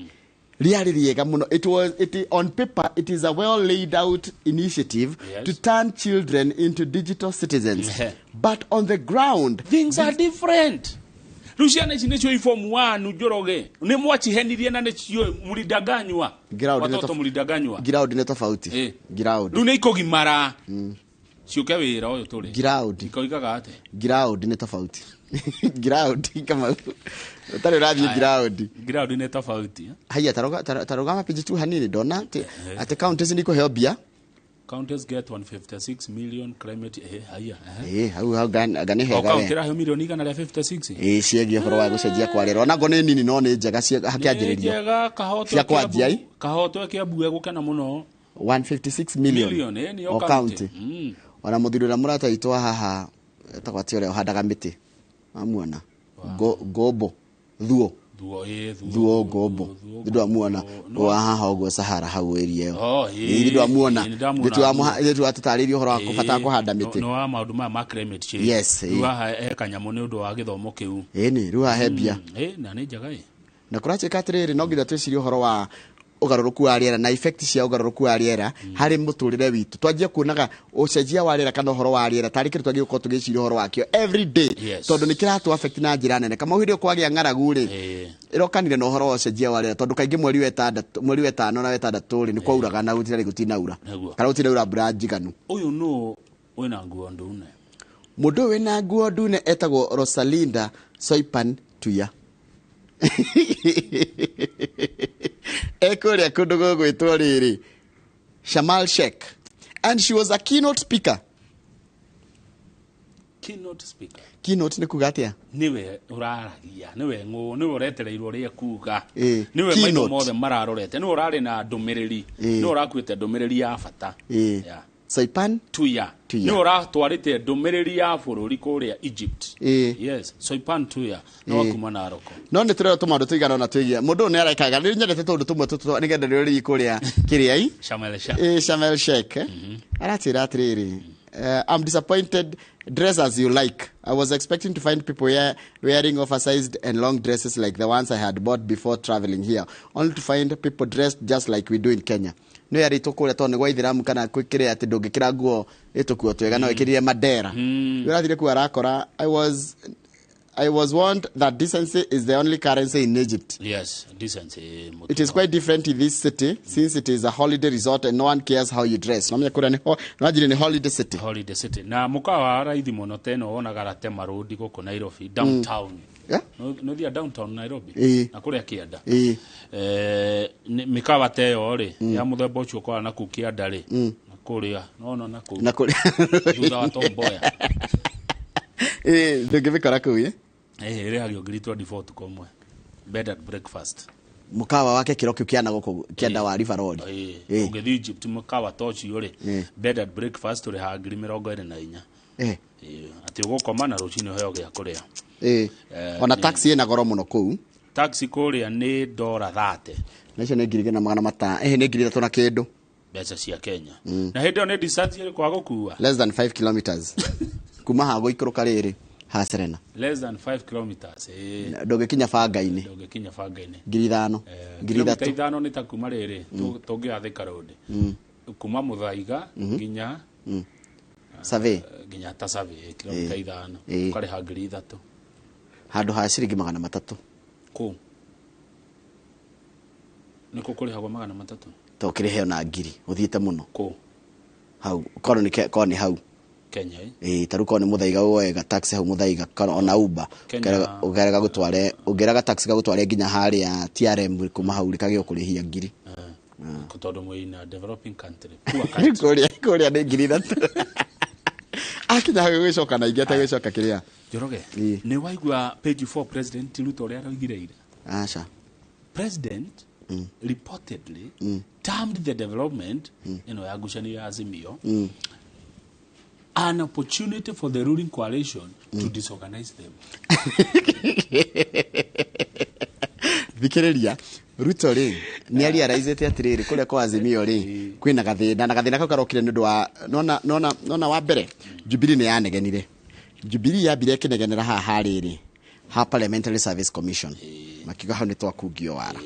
rĩarĩ rĩega mũno. It was it on paper it is a well laid out initiative to turn children into digital citizens, but on the ground things are different. Rĩu ciana ici nĩcio form 1, Njoroge, nĩ mwacihenirie na nĩcio mũridanganywa. Ground nĩ Watoto mũridanganywa. Ground nĩ tofauti. Ground. Rĩu nĩ ikũgimara ciũke wĩra ũyũ tũrĩ. Ground. Ikoigaga atĩ Ground nĩ tofauti. Ground, kama ũtarĩ ũrathiĩ Aya. ground. Ground nĩ tofauti, eh? Haya, tarũgama page 2 hanini, ndona atĩ counties nĩ ikũheo mbia. Counties get 156 million climate, haya, eh. Ĩ hau anga nĩ O hega county we. ĩraheo milioni 156. Ĩ ciĩgiĩ ũhoro wa gũcenjia kwa rĩera, ona ngo nĩ nini no nĩ njega cia Nĩ hakĩanjĩrĩrio njega. Kahoto. Cia kwanjia, ĩ. Kahoto Kiambu egũkena mũno. 156 million. Million, nĩyo o county. County. Ona mũthuri ũrĩa mũrata witũ wa haha etagwo atĩ, ũrĩa ũhandaga mĩtĩ, amuona ngombo thuo. Thuo, thuo. Thuo ngombo ndwamuona wa haha ũguo Sahara hau area ĩyo? Oh, Ĩ ndwamuona? Ĩ, nĩndamuona. Nĩtwatũtarĩirie ũhoro wa bata wa kũhanda mĩtĩ. Nĩ wa maũndũ maya ma climate change. Yes, Rĩu haha he kanyamũ nĩ ũndũ wa gĩthomo kĩu. Ĩni rĩu haha he mbia. Na nĩ njega ĩ. Na kũratuĩka atĩrĩrĩ, no nginya twĩcirie ũhoro wa ũgarũrũku wa rĩera na effect cia ũgarũrũku wa rĩera harĩ mũtũrĩre witũ. Twanjie kuonaga ũcenjia wa rĩera kana ũhoro wa rĩera tarĩ kĩndũ twagĩrĩirwo gũkorwo tũgĩciria ũhoro wakĩo every day, tondũ nĩ kĩratũ affect na njĩra nene. Kama hĩndĩ ĩyo kwagĩa ng'aragu rĩ, ĩrokanire na ũhoro wa ũcenjia wa rĩera, tondũ kaingĩ mweri wa ĩtandatũ, mweri wa ĩtano na wa ĩtandatũ rĩ, nĩ kwauraga na gũtirarĩ gũtinaura kana gũtinaura mbura njiganu. Ũyũ nũ wĩna nguo ndune? Mũndũ ũyũ wĩna nguo ndune etagwo Rosalinda Soipan Tuya. Ekũrĩa kũndũ gũgwĩtwo rĩrĩ Shamal Sheikh, and she was a keynote speaker. Keynote speaker. Keynote nĩ kuga atĩa? Niwe ũraragia, niwe ng'ũ, niwe ũretereirwo ũrĩa kuga. Ĩĩ. Niwe maitho Keynote. mothe mararorete, niwe ũrarĩ na ndũmĩrĩri, Ĩĩ. niwe ũrakuĩte ndũmĩrĩri ya bata. Ĩĩ. Yeah. Soipan Tuya. Tuya. Niwe ũratwarĩte ndũmĩrĩri ya bũrũri kũrĩa Egypt. Ĩĩ. Yes, Soipan Tuya nĩ Ĩĩ. wa kuma Narok. No nĩ tũrerwo tũmaũndũ tũigana ũna twĩgiĩ mũndũ ũyũ nĩ arekaga nĩ nyendete tũũndũ tũmwe tũtũ nĩgetha rĩrĩ kũrĩa kĩrĩai. Sharm el Sheikh. Ĩĩ, Sharm el Sheikh, eh? Aratwĩra atĩrĩrĩ, I'm disappointed. Dress as you like. I was expecting to find people wearing oversized and long dresses like the ones I had bought before traveling here, only to find people dressed just like we do in Kenya. No yarĩtwo kũrĩa tondũ nĩ gwa ithĩramu kana kĩrĩa atĩ ndũngĩkĩra nguo ĩtũkuo twega no ĩkĩrire mandera. Ũrathire kuo arakora I was warned that decency is the only currency in Egypt. Yes, decency. It is quite different in this city since it is a holiday resort and no one cares how you dress. Nomenya kũrĩa nĩ nĩwanjire nĩ holiday city. Holiday city. Na mũkawa wa raithi mũno teno wonaga Ratema Road gũkũ Nairobi, downtown. Yeah. No thia downtown Nairobi. Ĩĩ. Na kũrĩa kĩanda. Ĩĩ. Mĩkawa ta ĩyo rĩ, ya mũthemba ũcio ũkoragwo na kũu kĩanda rĩ, na kũrĩa, no na kũu. Na kũrĩa. Thutha wa Tom Mboya. Ĩĩ, ndũngĩmĩkora kũu ĩ. Ĩrĩhagio 24,000 ũtukũ ũmwe. Bed and breakfast. Mũkawa wake kĩro kĩu kĩana gũkũ kĩanda wa River Road. Ĩĩ. Ĩĩ. Ũngĩthiĩ Egypt mũkawa ta ũcio rĩ, Ĩĩ. bed and breakfast ũrĩhaga 24,000. Ĩĩ. Ĩĩ, atĩ ũgũkoma na rũcinĩ ũheo gĩa kũrĩa. Ĩĩ. Ona taxi ĩna goro mũno kũu. Taxi kũrĩa nĩ dora 30. Na icio nĩ 1500. Ĩhĩ, nĩ 3000 na kĩndũ. Mbeca cia Kenya. Na hĩndĩ ĩyo nĩ distance ĩrĩkũ agũkua? Less than 5 kilometers. Kuma haha gũikũrũka rĩrĩ ha Serena. Less than 5 kilometers. Ĩĩ. Ndũngĩkinya banga-inĩ. Ndũngĩkinya banga-inĩ. 5000. Ngiri Kilomita ithatũ. 5 nĩ ta kuma rĩrĩ tũngĩoya Thika Road. Kuma Muthaiga nginya Survey. Nginya ta Survey, kilomita 5. Ũkarĩha 3000. Handũ ha ciringi 300. Kũ? Nĩkũ kũrĩhagwo 300? To kĩrĩhe ona ngiri ũthiĩte mũno. Kũ? Hau korwo nĩ korwo nĩ hau. Kenya ĩ? Ĩĩ, ta rĩu korwo nĩ Muthaiga woega taxi hau Muthaiga kana ona Uber. Kenya- Ũkerega gũtware ũngĩraga taxi gagũtware nginya harĩa TRM kuma hau rĩkagĩa kũrĩhia ngiri. Tondũ mwĩ in a developing country. Poor country. Kũrĩa nĩ 3000. Akinya hau gũgĩcoka na ingĩ atagĩcoka kĩrĩa. Njoroge, nĩ waigua page 4 President Ruto ũrĩa araugire ira? Aca. President reportedly termed the development ĩno ya ngucanio ya Azimio an opportunity for the ruling coalition to disorganize them. Thikĩrĩria, Ruto rĩ nĩ ariaraizĩte atĩrĩrĩ kũrĩa kwa Azimio rĩ kwĩna gathĩna na gathĩna kau karokire nĩ ũndũ wa nona wa mbere Jubilee nĩ yanegenire. Jubilee yambire ĩkĩnegenera haha harĩrĩ ha Parliamentary Service Commission, makiuga hau nĩ twakungio wara.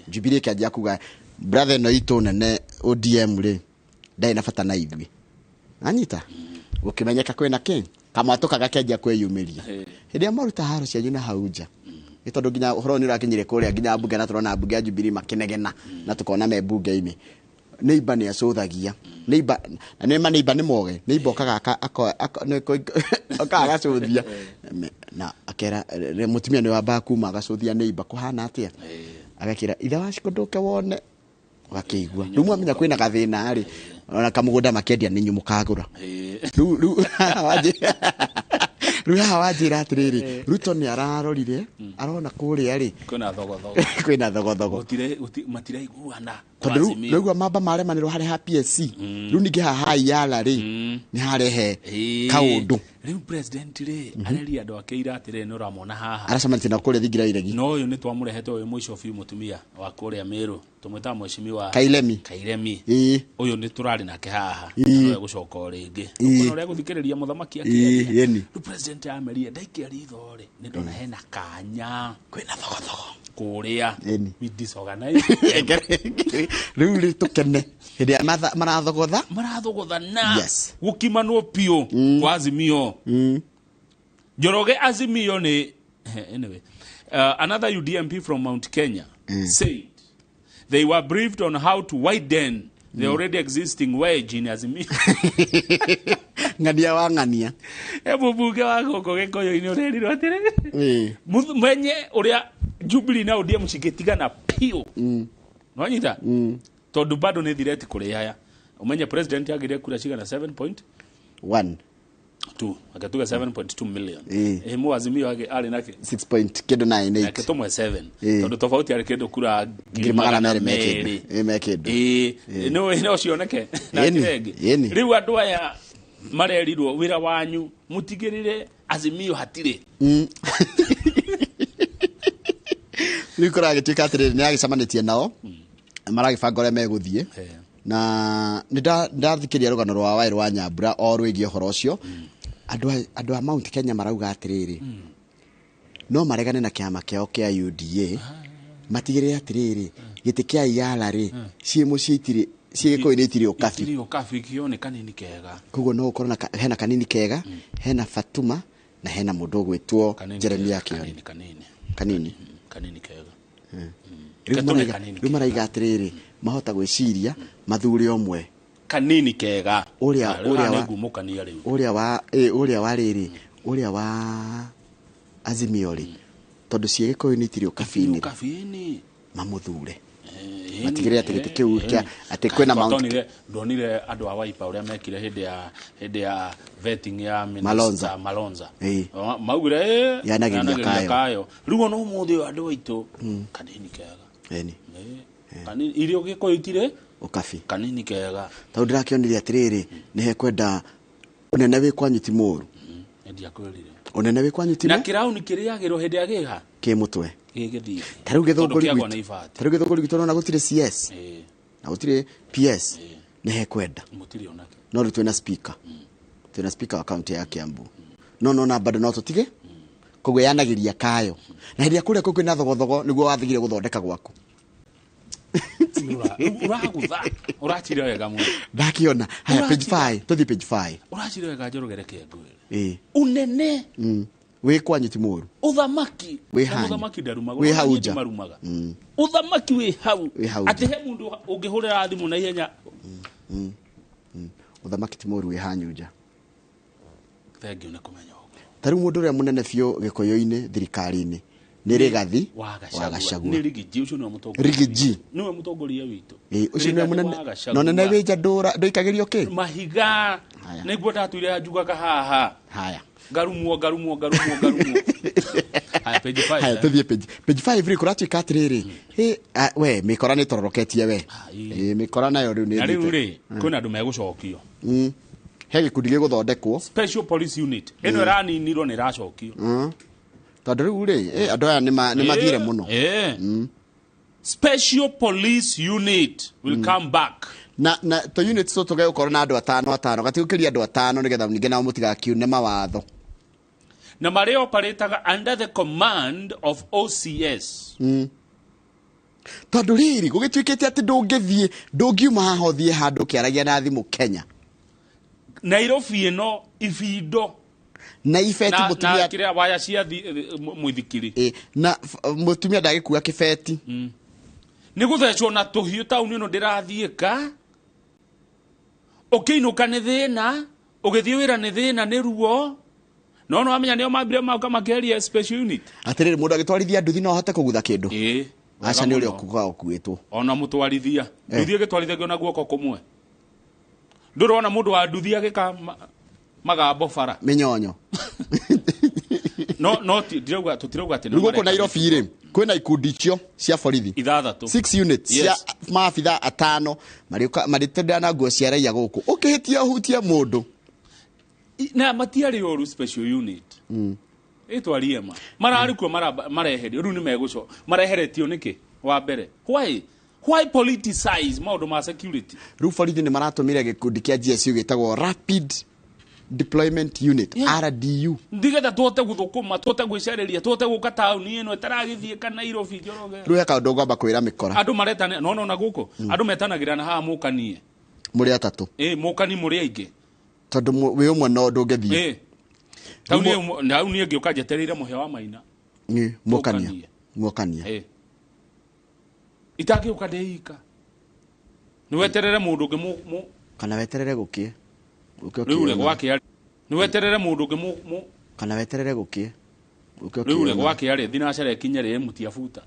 Jubilee ĩkĩanjia kuga brother ĩno itũ nene ODM rĩ ndarĩ na bata na ithuĩ. Anyita gũkĩmenyeka kwĩna kĩ kamwatũka gakĩanjia kwĩyumĩria hĩndĩ ĩrĩa maruta haro cianyu na hau nja, nĩ tondũ nginya ũhoro ũyũ nĩ ũrakinyire kũrĩa nginya mbunge na tũrona mbunge ya Jubilee makĩnegena na tũkona me mbunge-inĩ. Neighbor nĩ acũthagia neighbor na nĩ ma neighbor nĩ moge neighbor okaga okaga agacũthia na akera mũtumia nĩ wambaga kuma agacũthia neighbor kũhana atĩa, agakĩra ithe wa Cikũ ndũke wone ũgakĩigua rĩu mwamenya kwĩna gathĩna rĩ ona kamũgũnda makĩendia nĩ inyuĩ mũkagũra. Rĩu haha wanjĩra atĩrĩrĩ, Ruto nĩ ararorire arona kũrĩa rĩ kwĩna thogothogo. Kwĩna thogothogo. Matiraiguana. Tondũ rĩu rĩu mamba maremanĩrwo harĩa ha PSC, rĩu ningĩ haha ha IALA rĩ nĩ harehe kaũndũ. Rĩu president rĩ areria andũ ake ira atĩrĩrĩ nĩ ũramona haha Aracemanĩtie na kũrĩa thingira iregi. No ũyũ nĩ twamũrehete ũyũ mũico biũ, mũtumia wa kũrĩa Meru tũmwĩtaga mheshimiwa Kailemi. Kairemi. Ũyũ nĩ tũrarĩ nake haha. Nĩwe gũcoka o rĩngĩ. Ũkona ũrĩa gũthikĩrĩria mũthamaki akĩaria. Yeni. Rĩu president amerie ndaikia ritho rĩ nĩ ndona hena kanya kwĩna thogothogo kũrĩa. Yeni. We disorganize. Rĩu rĩ tũkene hĩndĩ ĩrĩa marathogotha. Marathogothana. Yes. Gũkimanwo biũ kwa Azimio. Njoroge, Azimio nĩ anyway, another UDMP from Mount Kenya said they were briefed on how to widen the already existing wedge in Azimio. Ng'ania wa ng'ania. E mũmbunge wa gũkũ Gĩkũyũ-inĩ ũrerirwo atĩrĩrĩ menye ũrĩa Jubilee na ODM cingĩtigana biũ. Nwanyita tondũ bado nĩ thireti kũrĩ aya ũmenye president agĩire kura cigana 7 point 1. Tu akatuga 7.2 million. Ĩĩ. Ĩ muazimio arĩ nake 6 point kĩndũ 98. Nake tũmwe 7. Ĩĩ. Tondũ tofauti arĩ kĩndũ kura 200,000 me kĩndũ. Ĩ me kĩndũ. Ĩĩ, no cioneke na Ĩni, njĩra ĩngĩ. Ĩni. Rĩu andũ aya marerirwo wĩra wanyu mũtigĩrĩre Azimio hatirĩ. Rĩu kũragĩtuĩka atĩrĩrĩ, nĩ agĩcemanĩtie nao, maragĩbanga ũrĩa megũthiĩ, na nĩ ndathikĩria rũgano rwa Waĩrũ wa Nyambura o rwĩgiĩ ũhoro ũcio. Andũ a Mount Kenya marauga atĩrĩrĩ, no maregane na kĩama kĩao kĩa UDA, matigĩrĩre atĩrĩrĩ, gĩtĩ kĩa Iyala rĩ, ciĩ mũciĩ itirĩ, ciĩ Gĩkũyũ-inĩ itirĩ ũkabi. Itirĩ ũkabi, kĩo nĩ kanini kega. Koguo no ũkorwo na hena kanini kega, hena Fatuma na hena mũndũ ũgwĩtwo Kanini Jeremia kega, Kĩoni. Kanini, kanini. Kanini. Kanini kega. Rĩu Gatũne kanini rĩu maraiga atĩrĩrĩ, mahota gwĩciria mathure ũmwe. Kanini kega. Ũrĩa, Ah, rĩu ũrĩa haha wa nĩ ngumũkania rĩu. Ũrĩa wa, ũrĩa wa rĩrĩ, ũrĩa wa Azimio rĩ, tondũ ciĩ Gĩkũyũ-inĩ itirĩ ũkabi-inĩ. Ũkabi-inĩ. Mamũthure. Matigĩrĩre atĩ gĩtĩ kĩu kĩa, atĩ kwĩna Tondũ Mount ndonire andũ a Wiper ũrĩa mekire hĩndĩ ya vetting ya Minister Malonza. Malonza. Ĩĩ. Maugire, Yanagĩria yanagĩria kayo. kayo. Rĩu ona ũmũthĩ ũyũ andũ aitũ, kanini kega. Ĩni. Kanini, irio Gĩkũyũ itirĩ ũkabi. Kanini kega. Tondũ ndĩrakĩonire atĩrĩrĩ, nĩ hekwenda ũnene wĩ kwanyu ti mũũru. Ndiakwĩrire. Ũnene wĩ kwanyu ti Na mũũru. kĩrauni kĩrĩagĩrwo hĩndĩ ya gĩha? Kĩ mũtwe. Gĩgĩthiĩ. Ta rĩu Tondũ Gĩthũngũri kĩagwa gwitũ. nĩ ibati. Ta rĩu Gĩthũngũri gwitũ nona gũtirĩ CS. Ĩĩ. Na gũtirĩ PS. Nĩ hekwenda. Mũtirĩ onake. No rĩu twĩna speaker. Twĩna speaker wa county ya Kiambu. No nona bado no tũtige. Koguo yanagĩria kayo. Na hĩndĩ ĩrĩa kũrĩa kwĩna thogothogo nĩguo wathigire gũthondeka gwaku. Ũragutha. Ũrachira wega mũno. Ndakiona. Haya, page 5. Tũthiĩ page 5. Ũrachira wega Njoroge, reke ngwĩre. Ĩĩ. Unene. Wĩ kwanyu ti mũũru. Ũthamaki. Wĩ Na hanyu. mũthamaki ndarumaga. Wĩ hau Niĩ nja. ndimarumaga. Ũthamaki wĩ hau. Wĩ hau Atĩ he mũndũ ũngĩhũrĩra thimũ na ihenya. Ũthamaki ti mũũru wĩ hanyu nja. Thengiũ nĩ kũmenya ũguo. Ta rĩu mũndũ ũrĩa mũnene biũ Gĩkũyũ-inĩ thirikari-inĩ nĩ Rigathi wa wa Gachagua. Gachagua. Nĩ Rigiji, ũcio nĩwe mũtongoria. Rigiji. Nĩwe mũtongoria witũ. Ĩĩ, ũcio nĩwe Rigathi mũnene. wa Gachagua. Na ũnene wĩ nja ndũikagĩrio kĩ? Mahiga. Nĩguo ndatuire njugaga haha. Haya. Ngarumwo, ngarumwo, ngarumwo, ngarumwo. Haya, page 5. Haya, tũthiĩ page 5 rĩ, kũratuĩka atĩrĩrĩ, hĩ, we mĩkora nĩ tũroroketie we. Ĩĩ, mĩkora nayo rĩu nĩ Na rĩu ĩthiĩte. rĩ, kwĩna andũ megũcokio. He gĩkundi gĩgũthondekwo. Special Police Unit. Ĩno ĩraninirwo nĩ ĩracokio. Tondũ rĩu rĩ, andũ aya nĩ mathire mũno. Special Police Unit will come back. Na to unit tũtũ tũgũkorwo na andũ atano atano, gatigũkĩria andũ atano nĩgetha ningĩ nao mũtigakiune mawatho. Na marĩa operataga under the command of OCS. Tondũ rĩrĩ, gũgĩtuĩkĩte atĩ ndũngĩthiĩ, ndũngiuma haha ũthiĩ handũ ũkĩaragia na thimũ Kenya. Nairobi ĩno ibindo. Na ibeti mũtumia na kĩrĩa waya cia mũithikiri. Ĩ, na mũtumia ndagĩkua kĩbeti. Nĩ gũthecwo na tũhiũ taũni ĩno ndĩrathiĩka. Ũkĩinũka nĩ thĩna, ũgĩthiĩ wĩra nĩ thĩna, nĩ ruo. No no amenya nĩo mambire mauka makĩeheria special unit. Atĩrĩrĩ, mũndũ agĩtwarithia nduthi no ahote kũgutha kĩndũ? Ĩĩ. Aca, nĩ ũrĩa ũkuaga ũkuĩtwo. Ona mũtwarithia. Nduthi ĩgĩtwarithagio na guoko kũmwe. Ndũrona mũndũ wa nduthi agĩka magambo bara. Mĩnyonyo. No, no, ndirauga, tũtirauga atĩ nĩ Rĩu gũkũ mareka Nairobi rĩ, kwĩna ikundi icio cia borithi. Ithathatũ. 6 units cia Yes. maabitha atano marĩtendea na nguo cia raia gũkũ. Ũkĩhĩtia ũhutie mũndũ. Na matiarĩ ũru special unit. Ĩtwarie ma. Mararĩ kuo mareherio. Rĩu nĩ megũco. Mareheretio nĩkĩ? Wa mbere. Why? Why politicize maũndũ ma security? Rĩu borithi nĩ maratũmire gĩkundi kĩa GSU gĩtagwo Rapid Deployment Unit, RDU. Ndigetha tũhote gũthũkũma, tũhote gwĩcarĩria, tũhote gũka taũni ĩno ĩtaragĩthiĩka Nairobi, Njoroge. Rĩu he kaũndũ ngwamba kwĩra mĩkora. Andũ maretana, no, no, na gũkũ. Andũ metanagĩra na haha mũkanie. Mũrĩ atatũ. Ĩ, mũkani mũrĩ aingĩ. Tondũ wĩ ũmwe no ndũngĩthiĩ. Ĩ. Taũni ĩyo, taũni ĩngĩ ũka njetereire mũhĩa wa maina. Ĩ, mũkania. Mũkanie. Mũkania. Ĩ. Itangĩũka ndĩika. Nĩ weterere mũndũ ũngĩ Kana weterere gũkĩe. Ũke Rĩu rĩ, ũkĩona. gwakĩa. Nĩ weterere mũndũ ũngĩ Kana weterere gũkĩe. Ũke Rĩu rĩ, ũkĩona. gwakĩa rĩ, thinacara ĩkinye rĩ, mũtiabuta.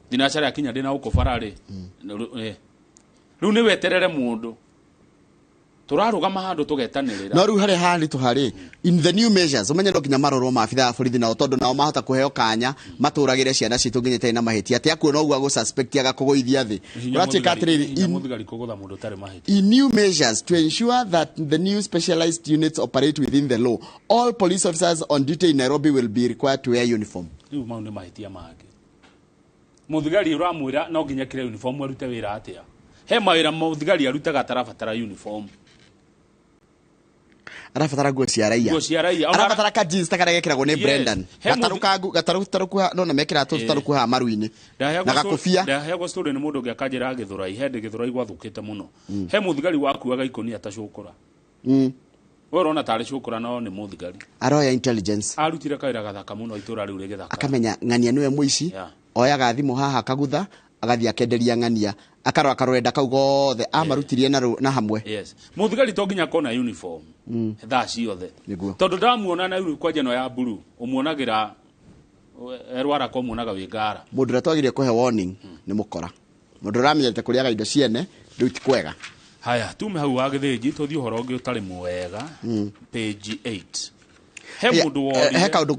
Thinacara yakinya ndĩna gũkũ bara rĩ. Rĩu nĩ weterere mũndũ. Tũrarũgama handũ tũgetanĩrĩra. No rĩu harĩa haritũha rĩ, in the new measures, ũmenye no nginya marorwo maabitha a borithi nao, tondũ nao mahota kũheo kanya matũragĩre ciana citũ nginya itarĩ na mahĩtia, atĩ akuona ũguo agũ-suspect agakũgũithia thĩ. Kũratuĩka atĩrĩrĩ, Hinya mũthigari kũgũtha mũndũ ũtarĩ mahĩtia. In new measures to ensure that the new specialized units operate within the law, all police officers on duty in Nairobi will be required to wear uniform. Rĩu mau nĩ mahĩtia mangĩ. Mũthigari ũramwĩra no nginya kĩre uniform arute wĩra atĩa? He mawĩra mũthigari arutaga atarabatara uniform. Arabatara nguo cia raia. Nguo cia raia. Arabatara ka jeans ta karĩa gekĩragwo nĩ Brendan. He mũthi- Gatarũkangu, gatarũ tarũku no na mekĩraga tũtarũku haha maru-inĩ. Na gakobia. Ndaheagwo story nĩ mũndũ ũngĩ akanjĩra Gĩthũrai, he hĩndĩ Gĩthũrai gwathũkĩte mũno. He mũthigari wakuaga ikũnia ta cũkũra. We ũrona tarĩ cũkũra no nĩ mũthigari. Aroya intelligence. Arutire kawĩra gathaka mũno itũra rĩu rĩgĩthaka. Akamenya ng'ania nĩwe mũici. Oyaga thimũ haha akagutha, agathiĩ akenderia ng'ania, akarora karũrenda kau gothe amarutirie na na hamwe. Yes. Mũthigari to nginya akona uniform thaa ciothe. Nĩguo. Tondũ ndamuona na uniform kwanja ĩno ya blue, ũmuonagĩra erwara ko muonaga wĩ ngara. Mũndũ ũrĩa twagĩrĩire kũhe warning nĩ mũkora. Mũndũ ũramenyerete kũrĩaga indo ciene rĩu ti kwega. Haya, tume hau wa Gĩthĩnji tũthiĩ ũhoro ũngĩ ũtarĩ mwega, page 8. He mũndũ worire. He kaũndũ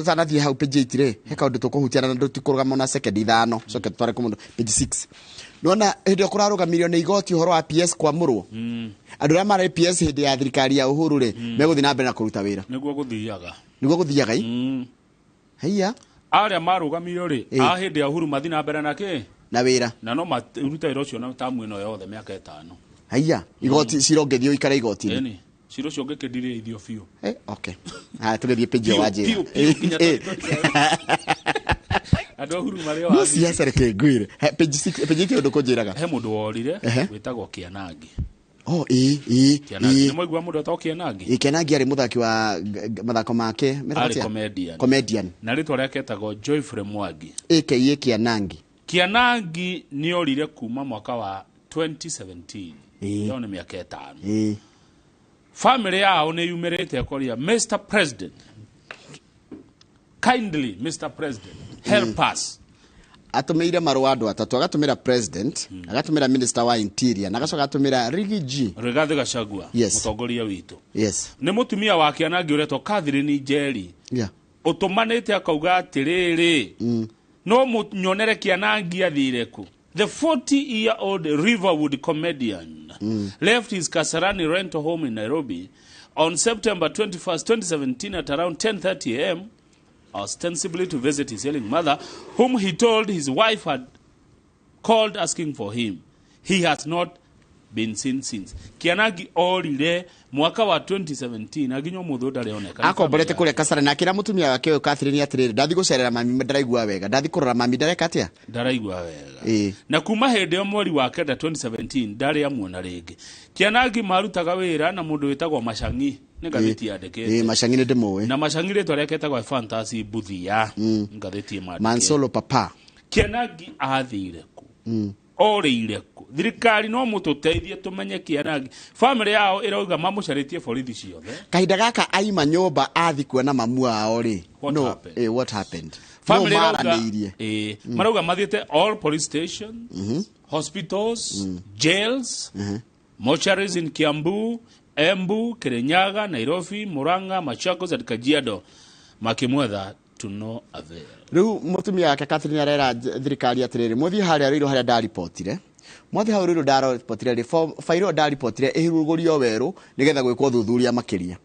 ũtanathiĩ hau page 8 rĩ, he kaũndũ tũkũhutia na tũtikũrũgama ona second ithano, coke tũtware kũ mũndũ page 6. Nĩwona hĩndĩ ĩyo kũrarũgamirio nĩ igoti ũhoro wa PS kwamũrwo. Andũ arĩa marĩ PS hĩndĩ ya thirikari ya Uhuru rĩ, megũthiĩ na mbere na kũruta wĩra. Nĩguo gũthiaga. Nĩguo gũthiaga i? Haiya. Arĩa marũgamirio rĩ, a hĩndĩ ya Uhuru mathiĩ na mbere na kĩ? Na wĩra. Na no marute wĩra ũcio na tamu ĩno yothe mĩaka ĩtano. Haiya, igoti cira ũngĩthiĩ ũikare igoti-inĩ. Ĩni. Cira ũcio ũngĩkĩndirĩithio biũ. Okay. Haya tũgĩthiĩ page ĩyo wanjĩra. Biũ, biũ, nginya andũ a Uhuru marĩ o No wabici. siasa reke ngwĩre. He, page 6, page 8 ũndũ kũnjĩraga. He mũndũ worire wĩtagwo Kĩanangi. Oh, ĩ, ĩ, Kĩanangi. ĩ. Nĩ mwaigua mũndũ wĩtagwo Kĩanangi? Ĩ, Kĩanangi arĩ mũthaki wa mathako make. Metagwo Arĩ atĩa? comedian. Comedian. Na rĩtwa rĩake etagwo Joyfrey Mwangi. AKA Kĩanangi. Kĩanangi nĩ orire kuma mwaka wa 2017. Ĩyo nĩ mĩaka ĩtano. Family yao nĩ yumĩrĩte ĩkoria, Mr. President, kindly Mr. President, help us. Atũmĩire marũa andũ atatũ, agatũmĩra president, agatũmĩra minister wa interior, na agacoka agatũmĩra Riggy G. Rigathi Gachagua, Yes. mũtongoria witũ. Yes. Nĩ mũtumia wa Kĩanangi ũretwo Catherine Njeri. Yeah. Ũtũmanĩte akauga atĩrĩrĩ, no mũnyonere Kĩanangi athire kũ. The 40-year-old Riverwood comedian left his Kasarani rental home in Nairobi on September 21st, 2017 at around 10:30 a.m., ostensibly to visit his ailing mother, whom he told his wife had called asking for him. He has not been seen since. Kĩanangi orire mwaka wa 2017 aginya ũmũthĩ ndarĩ oneka. Akomborete kũrĩa Kasarani na akĩra mũtumia wake ũyũ Catherine atĩrĩrĩ, ndathi gũcerera mami ndaraigua wega, ndathi kũrora mami ndareka atĩa? Ndaraigua wega. Ĩ. Na kuma hĩndĩ ĩyo mweri wa kenda 2017 ndarĩ amuona rĩngĩ. Kĩanangi marutaga wĩra na mũndũ wĩtagwo Macang'i, nĩ ngathĩti yandĩkĩte. Ĩ, Macang'i nĩ ndĩmũĩ. Na Macang'i rĩtwa rĩake etagwo Fantasy Buthia, ngathĩti ĩmwandĩkĩte. Mansolo Papa. Kĩanangi athire kũ? Orĩire kũ? Thirikari no mũtũteithie tũmenye Kĩanangi. Family yao ĩrauga mamũcarĩtie borithi ciothe. Kahinda gaka aima nyũmba athi kuona mamu wao rĩ. What no, happened? What happened? Family no ĩrauga maranĩirie. Marauga mathiĩte all police stations, hospitals, jails, mortuaries in Kiambu, Embu, Kirinyaga, Nairobi, Murang'a, Machakos and Kajiado makĩmwetha to no avail. Rĩu mũtumia wake Catherine arera thirikari atĩrĩrĩ, mũthiĩ harĩa rũirũ harĩa ndaribotire, mwathiĩ hau rũirũ ndaribotire rĩ, fairo ndaribotire ĩhurũrio werũ nĩgetha gwĩkwo thuthuria makĩria.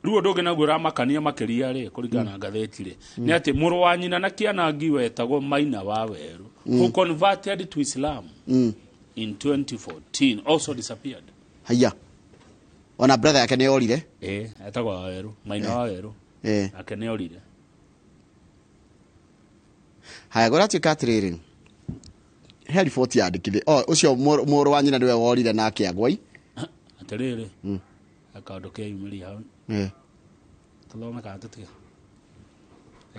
Rĩu ũndũ ũngĩ naguo ũramakania makĩria rĩ, kũringana na ngathĩti rĩ, nĩ atĩ mũrũ wa nyina na Kĩanangi wetagwo Maina wa Werũ, who converted to Islam in 2014 also disappeared. Haiya. Ona brother yake nĩ orire. Etagwo wa Werũ, Maina wa Werũ. Nake nĩ orire. Haya, gũratuĩka atĩrĩrĩ, he riboti yandĩkithie. Oh, ũcio mũrũ wa nyina nĩwe worire na akĩagwo. Atĩrĩrĩ, kaũndũ keyumĩria hau. Tũthome kana tũtige?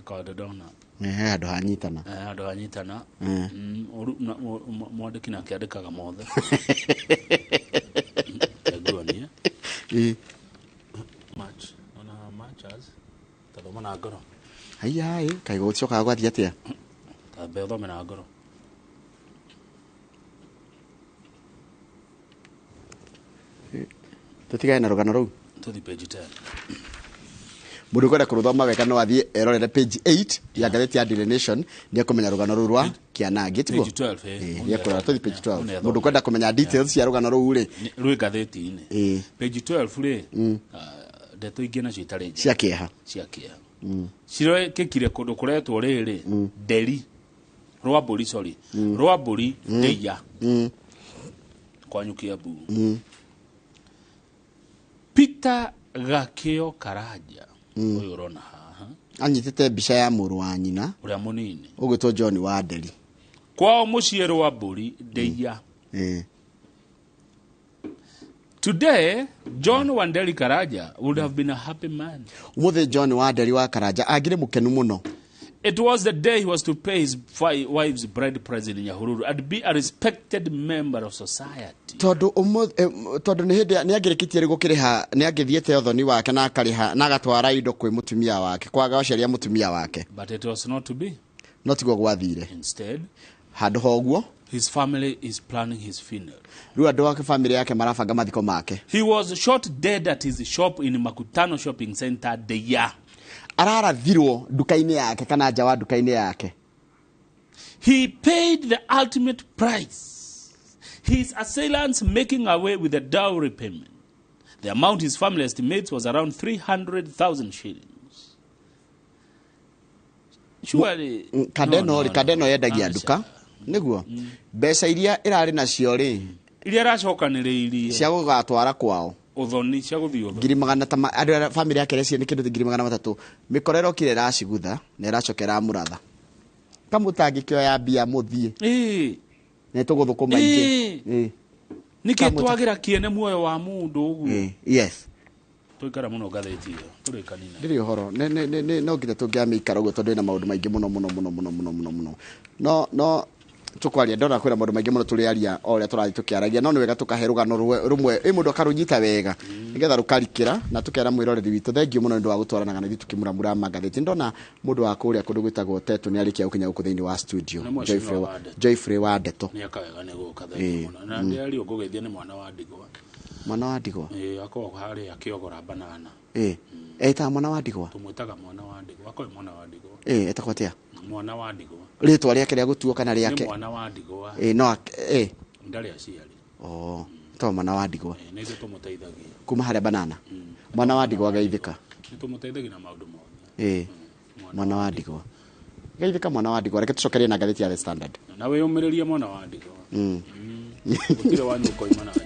Kaũndũ ndona. He handũ hanyitana. Handũ hanyitana. Mwandĩki nake andĩkaga mothe. Nguonie. Match. Ona matches. Tathoma na ngoro. Haiya, kaĩ gũcokaga gwathiĩ atĩa? Tambe ũthome na ngoro. Tũtigane na rũgano rũu. Tũthi page 10. Mũndũ ũkwenda kũrũthoma wega no athiĩ erorere page 8 ya ngathĩti ya Daily Nation nĩ ekũmenya rũgano rũu rwa Kĩanangĩ tiguo? Page 12, eh. Nĩ ekũrora tũthi page 12. Ũnethoma. Mũndũ ũkwenda kũmenya details cia rũgano rũu rĩ Rwĩ ngathĩti-inĩ. Ĩĩ. Page 12 rĩ, ndeto ingĩ nacio itarĩ njega. Cia kĩeha. Cia kĩeha. Cirekĩkire kũndũ kũretwo rĩrĩ Nderi Rwambũri, sorry, Rwambũri Ndeia kwanyu Kiambu. Peter Gakĩo Karanja ũyũ ũrona haha anyitĩte mbica ya mũrũ wa nyina ũrĩa mũnini ũgwĩtwo John wa Nderi. Kwao mũciĩ Rwambũri Ndeia. Today John Wanderi Karanja would have been a happy man. Ũmũthĩ John wa Nderi wa Karanja angĩrĩ mũkenu mũno. It was the day he was to pay his wife's bride price in Nyahururu and be a respected member of society. Tondũ tondũ nĩ hĩndĩ nĩ angĩrĩkĩtie rĩu gũkĩrĩha nĩ angĩthiĩte ũthoni wake na akarĩha na agatwara indo kwĩ mũtumia wake kwaga aciari a mũtumia wake. But it was not to be. No tiguo gwathire. Instead, handũ ha ũguo, his family is planning his funeral. Rĩu andũ ake family yake marabanga mathiko make. He was shot dead at his shop in Makutano Shopping Center Deya. Ararathirwo nduka-inĩ yake kana nja wa nduka-inĩ yake. He paid the ultimate price. His assailants making away with the dowry payment. The amount his family estimates was around 300,000 shillings. Surely, Kadeno rĩ, Kadeno yendagia nduka nĩguo mbeca iria ĩrarĩ nacio rĩ iria ĩracokanĩrĩirie cia gũgatwara kwao ũthoni cia gũthiĩ ũthoni ngiri magana ta andũ arĩa family yake rĩcio nĩ kĩndũ 300,000 mĩkora ĩrokire ĩracigutha na ĩracoka ĩramũratha kamũtangĩkĩoya mbia mũthiĩ nĩ tũgũthũkũma ingĩ. Nĩkĩ twagĩra kĩene muoyo wa mũndũ ũguo? Yes. Tũikara mũno ngathĩti ĩyo tũrĩkanina. Ndĩrĩ ũhoro no nginya tũngĩamĩikara ũguo tondũ ĩna maũndũ maingĩ mũno mũno mũno mũno mũno mũno mũno no tũkwaria ndona kwĩna maũndũ maingĩ mũno tũrĩaria o ũrĩa tũrathiĩ tũkĩaragia no nĩ wega tũkahe rũgano rũmwe ĩ mũndũ akarũnyita wega nĩgetha rũkarikĩra na tũkera mwĩroreri witũ thengiũ mũno nĩ ũndũ wa gũtwaranaga na ithuĩ tũkĩmuramura magathĩti. Ndona mũndũ wa kũrĩa kũndũ gwĩtagwo Tetu nĩ arĩkia gũkinya gũkũ thĩinĩ wa studio Joyfrey wa Ndeto. Nĩ aka wega nĩ gũka thengiũ mũno na ndĩario ngũgeithia nĩ mwana wa ndigwa. Mwana wa ndigwa? Akoragwo harĩa akĩogora banana. Etaga mwana wa ndigwa? Tũmwĩtaga mwana wa ndigwa. Akoragwo mwana wa ndigwa. Etagwo atĩa? Mwana wa ndigwa. Rĩtwa rĩake rĩa gũtuo kana rĩake? Nĩ mwana wa ndigwa. No ndarĩ aciari. Oh, etagwo mwana wa ndigwa. Nĩ ithuĩ tũmũteithagia. Kuma harĩa banana? Mwana wa ndigwa geithĩka. Nĩ tũmũteithagia na maũndũ mothe. Mwana wa ndigwa. Geithĩka mwana wa ndigwa. Reke tũcokerie na ngathĩti ya The Standard. Na wĩyũmĩrĩrie mwana wa ndigwa. Gũtirĩ wanyu ũkoima na nja.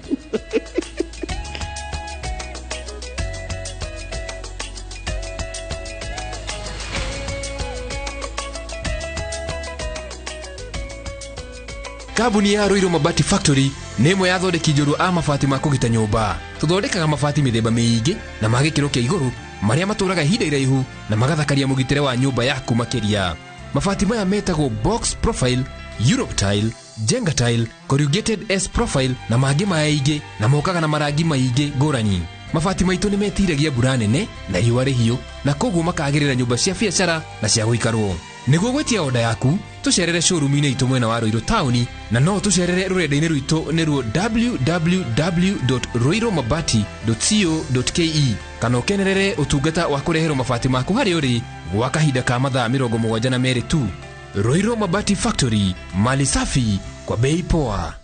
Kambuni ya Ruiru Mabati Factory nĩ ĩmwe ya athondeki njorua a mabati ma kũgita nyũmba. Tũthondekaga mabati mĩthemba mĩingĩ na ma gĩkĩro kĩa igũrũ marĩa matũraga ihinda iraihu na magathakaria mũgitĩre wa nyũmba yaku makĩria. Mabati maya metagwo box profile, Europe tile, Jenga tile, corrugated S profile na mangĩ maingĩ na mokaga na marangi maingĩ ngũrani. Mabati maitũ nĩ metiragia mbura nene na riũa rĩhiũ na koguo makagĩrĩra nyũmba cia biacara na cia gũikarwo. Nĩguo gwĩtia oda yaku tũcerere showroom-inĩ itũ mwena wa Ruiru taũni na no tũcerere rũrenda-inĩ rwitũ nĩruo www.ruirumabati.co.ke kana ũkenerere ũtungata wa kũreherwo mabati maku harĩa ũrĩ gwa kahinda ka mathaa 72 tu. Ruiru Mabati Factory, mali safi kwa bei poa.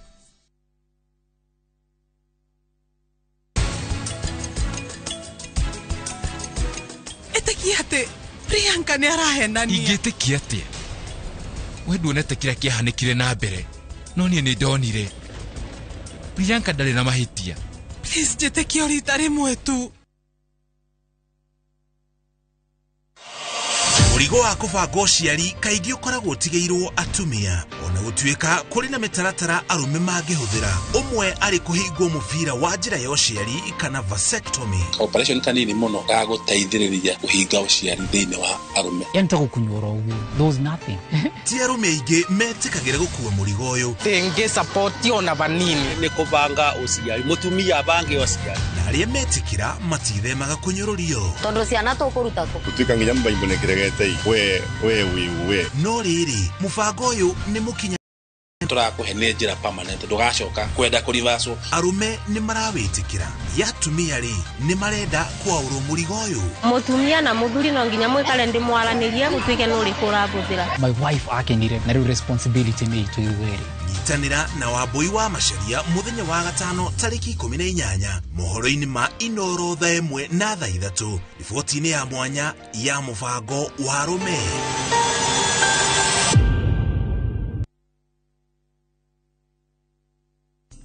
Ĩtĩkia atĩ Priyanka nĩ arahenania. Ingĩtĩkia atĩa? We nduonete kĩrĩa kĩahanĩkire na mbere no niĩ nĩ ndonire. Priyanka ndarĩ na mahĩtia. Please njĩtĩkie rita rĩmwe tu. Mũrigo wa kũbanga ũciari kaingĩ ũkoragwo ũtigĩirwo atumia ona gũtuĩka kũrĩ na mĩtaratara arũme mangĩhũthĩra ũmwe arĩ kũhingwo mũbira wa njĩra ya ũciari kana vasectomy. Operation kanini mũno ga gũteithĩrĩria kũhinga ũciari thĩinĩ wa arũme. Yani ta gũkunyora ũguo, there was nothing. Ti arũme aingĩ metĩkagĩra gũkua mũrigo ũyũ. Tenge support ona vanini nĩ kũbanga ũciari, mũtumia abange ũciari. Na arĩa metĩkĩra matithemaga kũnyũrũrio tondũ ciana tũkũruta kũ gũtuĩka nginya mbaimbo nĩ kĩregete we we we we. No rĩrĩ mũbango ũyũ nĩ mũkinyanĩru Tũrakũhe nĩ njĩra permanent, ndũgacoka kwenda kũrivacwo. Arũme nĩ marawĩtĩkĩra, ya atumia rĩ nĩ marenda kwaũrwo mũrigo ũyũ. Mũtumia na mũthuri no nginya mwĩkare ndĩmwaranĩrie gũtuĩke nĩ ũrĩkũ ũrabũthĩra. My wife akenire na rĩu responsibility nĩ itũ ithuerĩ. Nyitanĩra na Wambui wa Macharia mũthenya wa gatano tarĩki 18 mohoro-inĩ ma Inoro thaa 1 na thaa 3, riboti-inĩ ya mwanya ya mũbango wa arũme.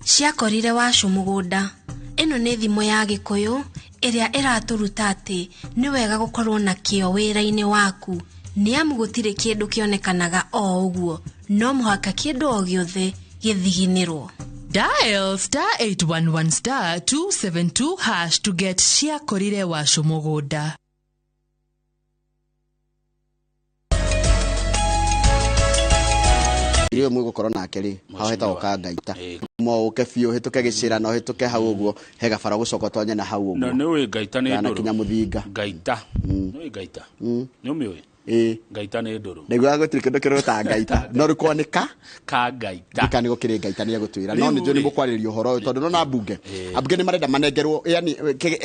Ciakorire wacu mũgũnda. Ĩno nĩ thimo ya Gĩkũyũ ĩrĩa ĩratũruta atĩ nĩ wega gũkorwo na kĩo wĩra-inĩ waku, nĩ amu gũtirĩ kĩndũ kĩonekanaga o ũguo, no mũhaka kĩndũ o gĩothe gĩthiginĩrwo. Dial star 811 star 272 hash to get ciakorire wacu mũgũnda. Irio mwĩgũkorwo nake rĩ, hau hetagwo Kangaita. Mo ũke biũ hĩtũke gĩcĩra na ũhĩtũke hau ũguo, he gabara gũcoka ũtonye na hau Na ũguo. nĩ ũĩ Ngaita nĩ Na ndũrũ. kinya mũthinga. Ngaita. Nĩ ũĩ Ngaita? Nĩ ũmĩũĩ? Ĩĩ. Ngaita nĩ ndũrũ. Ndaiguaga gũtirĩ kĩndũ kĩrũrũ ta Ngaita. No rĩu kwanĩka Kangaita. Ndika nĩ gũkĩrĩ Ngaita nĩ egũtwĩra. No nĩ njũĩ nĩ mũkwarĩrĩria ũhoro ũyũ tondũ nona mbunge. Ambunge nĩ marenda manengerwo, yani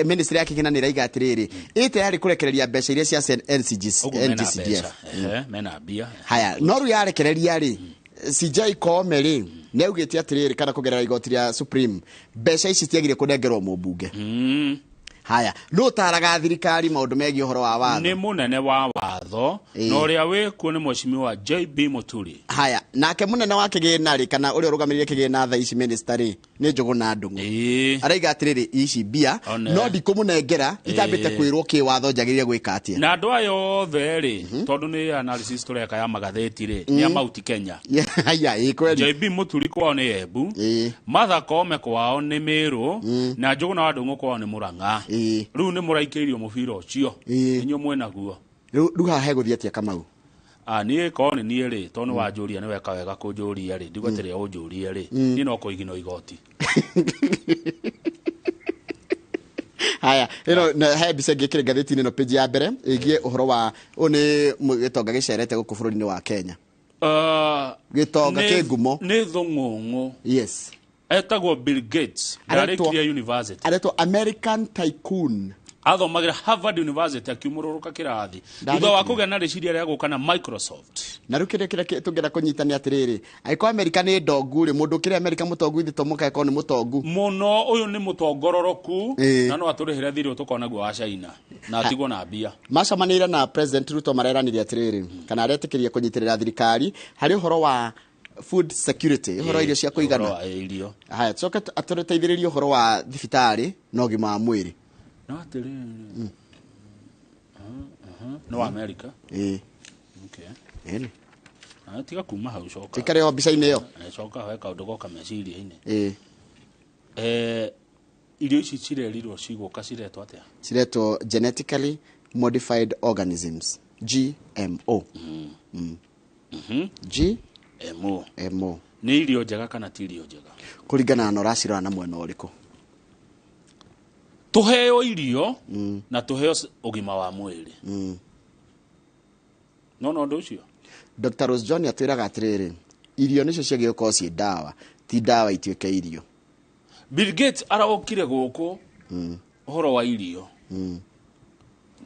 ministry ya kĩgĩna nĩ ĩraiga atĩrĩrĩ, ĩ tayari kũrekereria mbeca iria cia NCGC, Ũguo mena NGCDF. mbeca. Ehe, mena mbia. Haya, no rĩu yarekereria rĩ, CJ Koome rĩ, nĩ augĩte atĩrĩrĩ, kana kũgerera igoti rĩa Supreme, mbeca ici citiagĩrĩire kũnengerwo mũmbunge. Haya, nũ ũtaraga thirikari maũndũ megiĩ ũhoro wa watho? Nĩ mũnene wa watho, na ũrĩa wĩkuo nĩ mheshimiwa JB Muturi. Haya, nake mũnene wa kĩgĩna rĩ, kana ũrĩa ũrũgamĩrĩire kĩgĩna thaa ici minister rĩ, nĩ Njũgũna Ndung'u. Araiga atĩrĩrĩ, ici mbia no ndikũmũnengera itambĩte kwĩrwo kĩwatho njagĩrĩire gwĩka atĩa. Na andũ aya othe rĩ, tondũ nĩ analysis tũreka ya magathĩti rĩ, nĩ a Mount Kenya. Haya, ĩ kweli. JB Muturi kwao nĩ Embu, Martha Koome kwao nĩ Meru, na Njũgũna wa Ndung'u kwao nĩ Murang'a. Rĩu nĩ mũraikĩirio mũbira ũcio. Inyuĩ mwĩnaguo. Rĩu haha hegũthiĩ atĩa Kamau? Niĩ korwo nĩ niĩ rĩ, tondũ nĩ wanjũria, nĩ weka wega kũnjũria rĩ, ndigweterera ũnjũrie rĩ, niĩ no kũiginwo igoti. Haya, ĩno na he mbica ĩngĩ ĩkĩrĩ ngathĩti-inĩ ĩno page ya mbere ĩgiĩ ũhoro wa ũyũ nĩ gĩtonga gĩcerete gũkũ bũrũri-inĩ wa Kenya. Gĩtonga kĩ ngumo. Nĩ thũng'ũng'ũ. Yes. Etagwo Bill Gates. Ndarĩkirie university. Aretwo American Tycoon. Athomagĩra Harvard University akiumũrũrũka kĩrathi. Thutha wa kũgĩa na rĩciria rĩa gũka na Microsoft. Na rĩu kĩrĩa kĩrĩa tũngĩenda kũnyita nĩ atĩrĩrĩ, angĩkorwo Amerika nĩ ndongu rĩ, mũndũ ũkĩrĩ Amerika mũtongu ithe to mũka ĩkorwo nĩ mũtongu. Mũno, ũyũ nĩ mũtongororoku, na no atũrĩhĩre thirĩ ũyũ tũkorwo naguo wa China, na atigwo na mbia. Macemanĩire na President Ruto mareranire atĩrĩrĩ, kana aretĩkĩria kũnyitĩrĩra thirikari harĩ ũhoro wa food security, ũhoro wa irio cia kũigana. Ũhoro wa irio. Haya, tũcoke atũteithĩrĩrie ũhoro wa thibitarĩ na ũgima wa mwĩrĩ. No atĩrĩrĩ. No America. Okay. Ĩni. Tiga kuma hau coka. Tuikare o mbica-inĩ ĩyo. Coka he kaũndũ goka meciria-inĩ. Irio ici cirerirwo cigũka ciretwo atĩa? Ciretwo genetically modified organisms, GMO. G M O. M O. Nĩ irio njega kana ti irio njega? Kũringana na ũracirora na mwena ũrĩkũ? Tũheo irio na tũheo ũgima wa mwĩrĩ. No no ũndũ ũcio. Dr. Rose John atwĩraga atĩrĩrĩ, irio nĩcio ciagĩrĩirwo gũkorwo ciĩ ndawa, ti ndawa ituĩke irio. Bill Gates araokire gũkũ ũhoro wa irio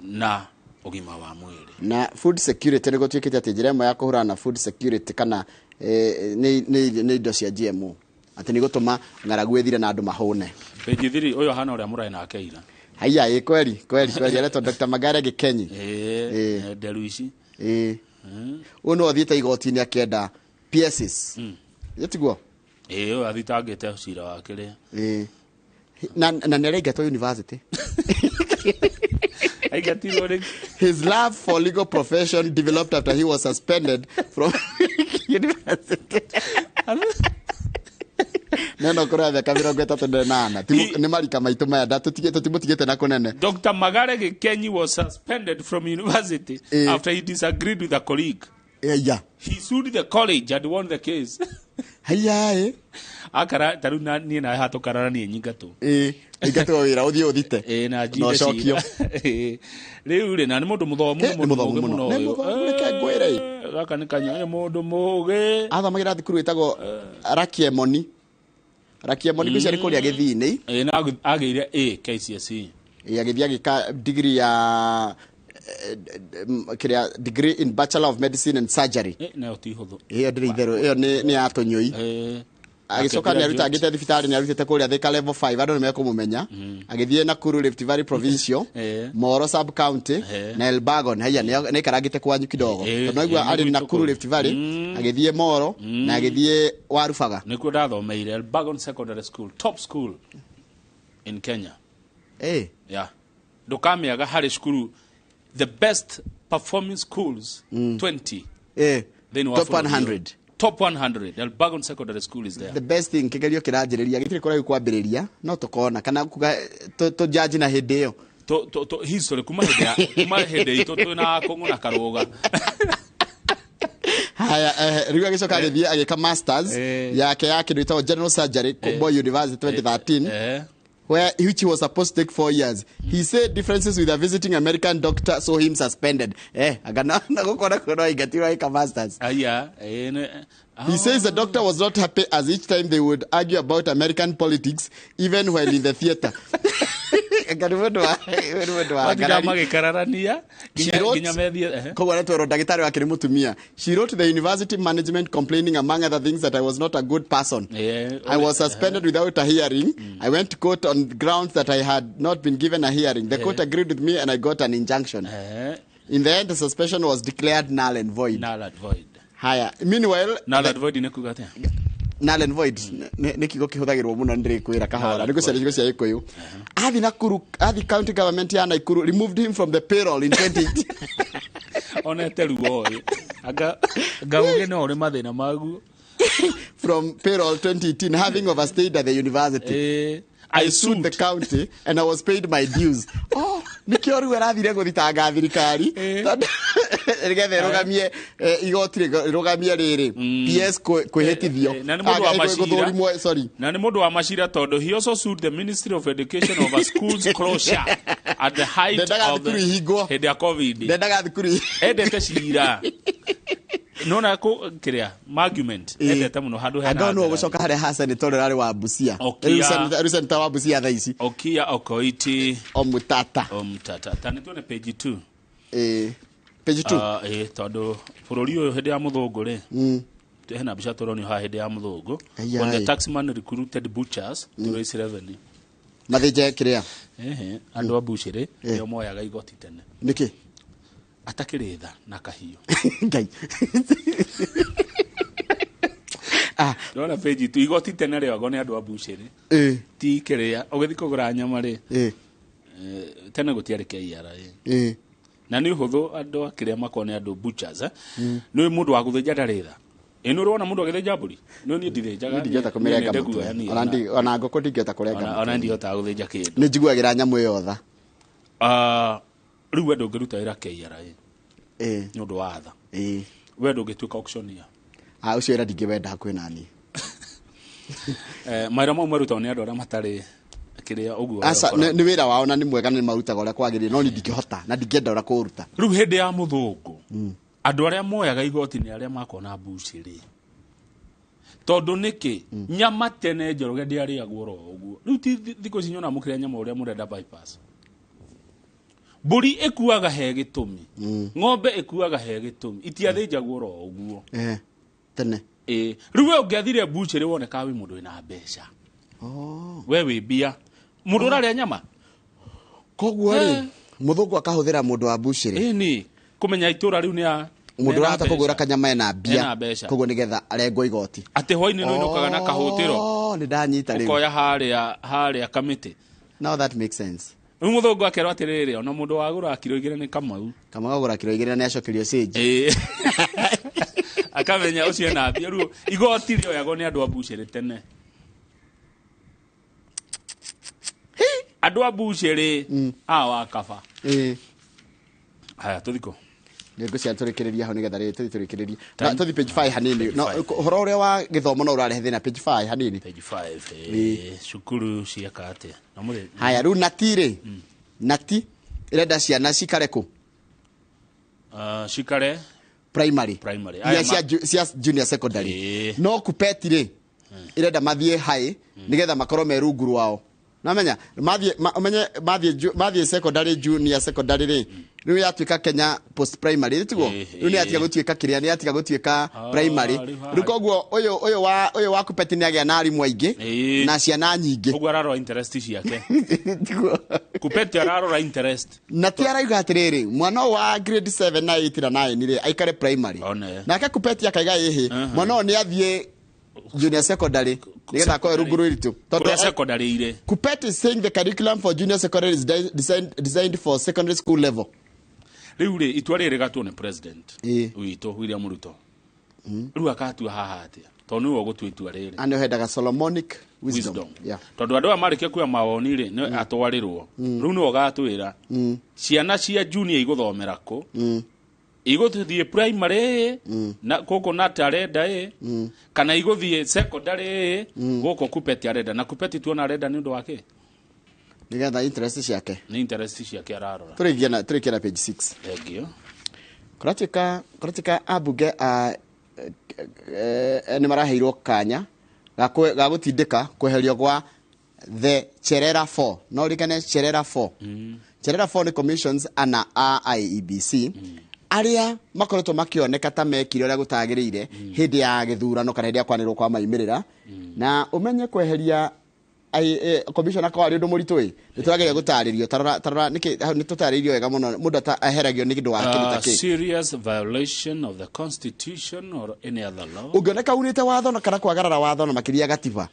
na ũgima wa mwĩrĩ. Na food security nĩ gũtuĩkĩte atĩ njĩra ĩmwe ya kũhũrana na food security kana nĩ indo cia GMO, atĩ nĩ gũtũma ng'aragu ĩthire na andũ mahũne. Page 3 ũyũ hana ũrĩa mũrarĩ nake ira. Haiya, ĩ kweli, kweli, kweli, aretwo Dr. Magare Gĩkenyi. Nderu ici. Ũyũ no athiĩte igoti-inĩ akĩenda PSs. Ĩtiguo? Ũyũ athitangĩte cira wa kĩrĩa. Na nĩ araingatwo university. Aingatirwo rĩ? His love for legal profession developed after he was suspended from university. Neno kũrĩa mĩaka 38. Nĩ marika maitũ maya, tũtimũtigĩte na kũnene. Dr. Magare Gĩkenyi was suspended from university after he disagreed with a colleague. Yeah. He sued the college and won the case. Haya, Akara ta rĩu na niĩ nawe haha tũkararanie nyingatũ. Ĩĩ, ingatwo wĩra ũthiĩ ũthite. Ĩĩ, na Na njire ũcokio. cira. Ĩĩ. Rĩu rĩ, na nĩ mũndũ mũthomu, Nĩ mũthomu mũgĩ mũno. mũno Nĩ ũyũ. mũthomu, reke ngwĩre. Gaka nĩ kanya, nĩ mũndũ mũgĩ. Athomagĩra thukuru ĩtagwo Rakiemoni. Rakiemoni ngwĩciria nĩ kũrĩa Gĩthii-inĩ. Ĩĩ, na agĩire A KCSE. Ĩĩ, agĩthiĩ agĩka degree ya kĩrĩa degree in Bachelor of Medicine and Surgery. Ĩ, nayo ti hũthũ. Ĩyo ndĩrĩ itherũ, ĩyo nĩ ya tũnyũi. Agĩcoka nĩ arutangĩte thibitarĩ, nĩ arutĩte kũrĩa Thika level 5, andũ nĩ mekũmũmenya. Agĩthiĩ Nakuru Rift Valley Provincial, Moro sub county na Elbagon. Haiya, nĩ aikarangĩte kwanyu kidogo. Tondũ naigua nĩ arĩ gwitũ Nakuru kũu. Rift Valley, agĩthiĩ Moro na agĩthiĩ Warubaga. Nĩkuo ndathomeire Elbagon Secondary School, top school in Kenya. Yeah. Ndũkamĩaga harĩ cukuru the best performing schools 20 thĩinĩ wa Top bũrũri ũyũ. 100. Top 100. Elbagon Secondary School is there. The best thing kĩgerio kĩranjĩrĩria gĩtirĩ kũraihu kwambĩrĩria, no tũkona kana kuga tũjaji na hĩndĩ ĩyo. To history kuma hĩndĩ ya kuma hĩndĩ itũ twĩna Kũng'ũ na Karũga. Haya, rĩu agĩcoka agĩthiĩ agĩka masters yake ya kĩndũ gĩtagwo general surgery Moi University 2013, where which he was supposed to take 4 years. He said differences with a visiting American doctor saw him suspended. Agana na gũkona kuona ingatirwo agĩka masters. Aya, He says the doctor was not happy as each time they would argue about American politics, even while in the theater. Anga nĩ mũndũ wa Matinda ngarari. magĩkararania She wrote- nginya methie. Koguo aretwerwo ndagĩtarĩ wake nĩ mũtumia. She wrote to the university management complaining among other things that I was not a good person. I was suspended without a hearing. I went to court on grounds that I had not been given a hearing. The court agreed with me and I got an injunction. In the end, the suspension was declared null and void. Null and void. Haya. Meanwhile, Null and void nĩ kuga atĩa? Null and void nĩ kiugo kĩhũthagĩrwo mũno nĩ ndĩrĩkwĩra kahora nĩ gũcaria ciugo cia Gĩkũyũ. Athi Nakuru, athi county government ya Nakuru removed him from the payroll in 2018. Onete ruo ũyũ. Anga ũgĩ no ũrĩ mathĩna maguo. From payroll 2018, having overstayed at the university. I sued the county and I was paid my dues. Oh, nĩkĩo rĩu arathire gũthitanga thirikari tondũ nĩgetha ĩrũgamie igoti rĩrũgamie rĩrĩ PS kwĩhĩtithio. Na nĩ mũndũ wa macira. Gũthũrimwo, sorry. Na nĩ mũndũ wa macira tondũ he also sued the Ministry of Education over schools closure at the height Ndendaga of the thukuru ihingwo. Hĩndĩ ya COVID. Ndendaga thukuru. Endete cira. Nona kũ kĩrĩa argument endete mũno handũ hena Anga nĩwe ũgũcoka harĩa ha senator ũrĩa arĩ wa Busia. Okia. Rĩu senator wa Busia thaa ici. Okia Okoiti. Omutata. Omutata. Ta nĩ tuone page 2. Page 2. Tondũ bũrũri ũyũ hĩndĩ ya mũthũngũ rĩ, hena mbica tũronio haha hĩndĩ ya mũthũngũ. Aya, When the aya. taxman recruited butchers to raise revenue. Mathĩnje kĩrĩa? Ehe, andũ a bucĩrĩ nĩo moyaga igoti tene. Nĩkĩ? Atakĩrĩ tha na kahiũ. Ngai. Ndona page 2 igoti tene rĩoyagwo nĩ andũ a bucĩrĩ. Ti kĩrĩa ũgĩthiĩ kũgũra nyama rĩ. Tene gũtiarĩ KRA. Na nĩ ũhũthũ andũ a kĩrĩa makorwo nĩ andũ butchers. Nĩ mũndũ wa gũthĩnja ndarĩ tha. Ĩ nĩ ũrona mũndũ agĩthĩnja mbũri? Nĩ niĩ ndithĩnjaga. Niĩ ndingĩhota kũmĩrenga mũtwe. Ona ngũkũ ndingĩhota kũrenga mũtwe. Ona ndihotaga gũthĩnja kĩndũ. Nĩ njiguagĩra nyamũ ĩyo tha. Rĩu we ndũngĩruta wĩra KRA. Nĩ ũndũ wa tha. We ndũngĩtuĩka auctioneer. Ũcio wĩra ndingĩwenda hakuhĩ naniĩ. Mawĩra mau marutagwo nĩ andũ arĩa matarĩ kĩrĩa ũguo. Aca, nĩ wĩra wao na nĩ mwega na nĩ marutaga ũrĩa kwagĩrĩire, no niĩ ndingĩhota na ndingĩenda ũrĩa kũũruta. Rĩu hĩndĩ ya mũthũngũ andũ arĩa moyaga igoti nĩ arĩa makona bucĩrĩ. Tondũ nĩkĩ nyama tene Njoroge ndĩarĩagwo oro ũguo. Rĩu ti thikũ ici nyona mũkĩrĩa nyama ũrĩa mũrenda bypass. Mbũri ĩkuaga he gĩtũmi. Ng'ombe ĩkuaga he gĩtũmi. Itiathĩnjagwo oro ũguo. Tene. Rĩu we ũngĩathire bucĩrĩ wonekaga wĩ mũndũ wĩna mbeca. We wĩ mbia. Mũndũ ũrarĩa nyama. Koguo rĩ, mũthũngũ akahũthĩra mũndũ wa bucĩrĩ. Ĩni, kũmenya itũra rĩu nĩ a Mũndũ ũrahota kũgũra kanyama ena mbia. Ena mbeca. Koguo nĩgetha arengwo igoti. Atĩ hwainĩ nĩ ũinũkaga na kahũtĩro. Nĩ ndanyita rĩu. Ũkoya harĩa kamĩtĩ. Now that makes sense. Rĩu mũthũngũ akerwo atĩrĩrĩ, ona mũndũ wagũra kiro 2 nĩ Kamau. Kamau agũra kiro 2 na nĩacokerio cĩnji. Akamenya ũcio ena mbia. Rĩu igoti rĩoyagwo nĩ andũ a bucĩrĩ tene. Andũ a bucĩrĩ a wa kaba. Haya tũthikũ. Nĩngũcia tũrĩkĩrĩria hau nĩgetha rĩrĩ tũthiĩ tũrĩkĩrĩrie. Na tũthiĩ page 5 hanini. No ũhoro ũrĩa wa gĩthomo no ũrarehe thĩna page 5 hanini. Page 5, cukuru cieka atĩa? Na mũrĩ Haya, rĩu nati rĩ, nati ĩrenda ciana cikare kũ? Cikare primary. Primary. Iria cia junior secondary. No kupeti rĩ, ĩrenda mathiĩ high nĩgetha makorwo me rungu rwao. Namenya mathiĩ ũmenye mathiĩ secondary, junior secondary rĩ, rĩu yatuĩka Kenya post primary tiguo, rĩu nĩ yatiga gũtuĩka kĩrĩa, nĩ yatiga gũtuĩka primary. Rĩu koguo ũyũ wa kupeti nĩ agĩa na arimũ aingĩ na ciana nyingĩ. Ũguo ararora interest ciake. Kupeti ararora interest. Na ti arauga atĩrĩrĩ, mwana wa grade 7 na 8 na 9 rĩ, aikare primary. Nake kupeti akaiga ĩhĩ, mwana ũyũ nĩ athiĩ junior secondary nĩgetha akorwo rungu rwitu. Tondũ secondary ire. Kupet is saying the curriculum for junior secondary is designed for secondary school level. Rĩu rĩ, itua rĩrĩ rĩgatwo nĩ president witũ William Ruto. Rĩu akatua haha atĩa? Tondũ nĩwe ũgũtua itua rĩrĩ. And hendaga Solomonic wisdom. Yeah. Tondũ andũ aya marĩkia kuoya mawoni rĩ, nĩ atwarĩrwo. Rĩu nĩwe ũgatwĩra ciana cia junior igũthomera kũ? Igũthiĩ primary na kũkũ na tarenda ĩ, kana igũthiĩ secondary gũkũ kupeti arenda. Na kupeti tuona arenda nĩ ũndũ wa kĩ? Nĩgetha interest ciake. Nĩ interest ciake ararora. Tũrĩkia na page 6. Thank you. Kũratuĩka ambunge a nĩ maraheirwo kanya ga gũtindĩka kweherio gwa the Cherera 4. No rikane Cherera 4. Cherera 4 nĩ commissions ana a IEBC. Arĩa makoretwo makĩoneka ta mekire ũrĩa gũtagĩrĩire hĩndĩ ya gĩthurano kana hĩndĩ ya kwanĩrĩrwo kwa maimĩrĩra. Na ũmenye kweheria commissioner kwa arĩ ũndũ mũritũ ĩ, nĩ tũrageria gũtarĩrio. Tarora nĩkĩ nĩ tũtarĩirio wega mũno mũndũ aheragio nĩ kĩndũ wa kĩndũ ta kĩ. Serious violation of the constitution or any other law. Ũngĩoneka unĩte watho na kana kwagarara watho na makĩria gatiba.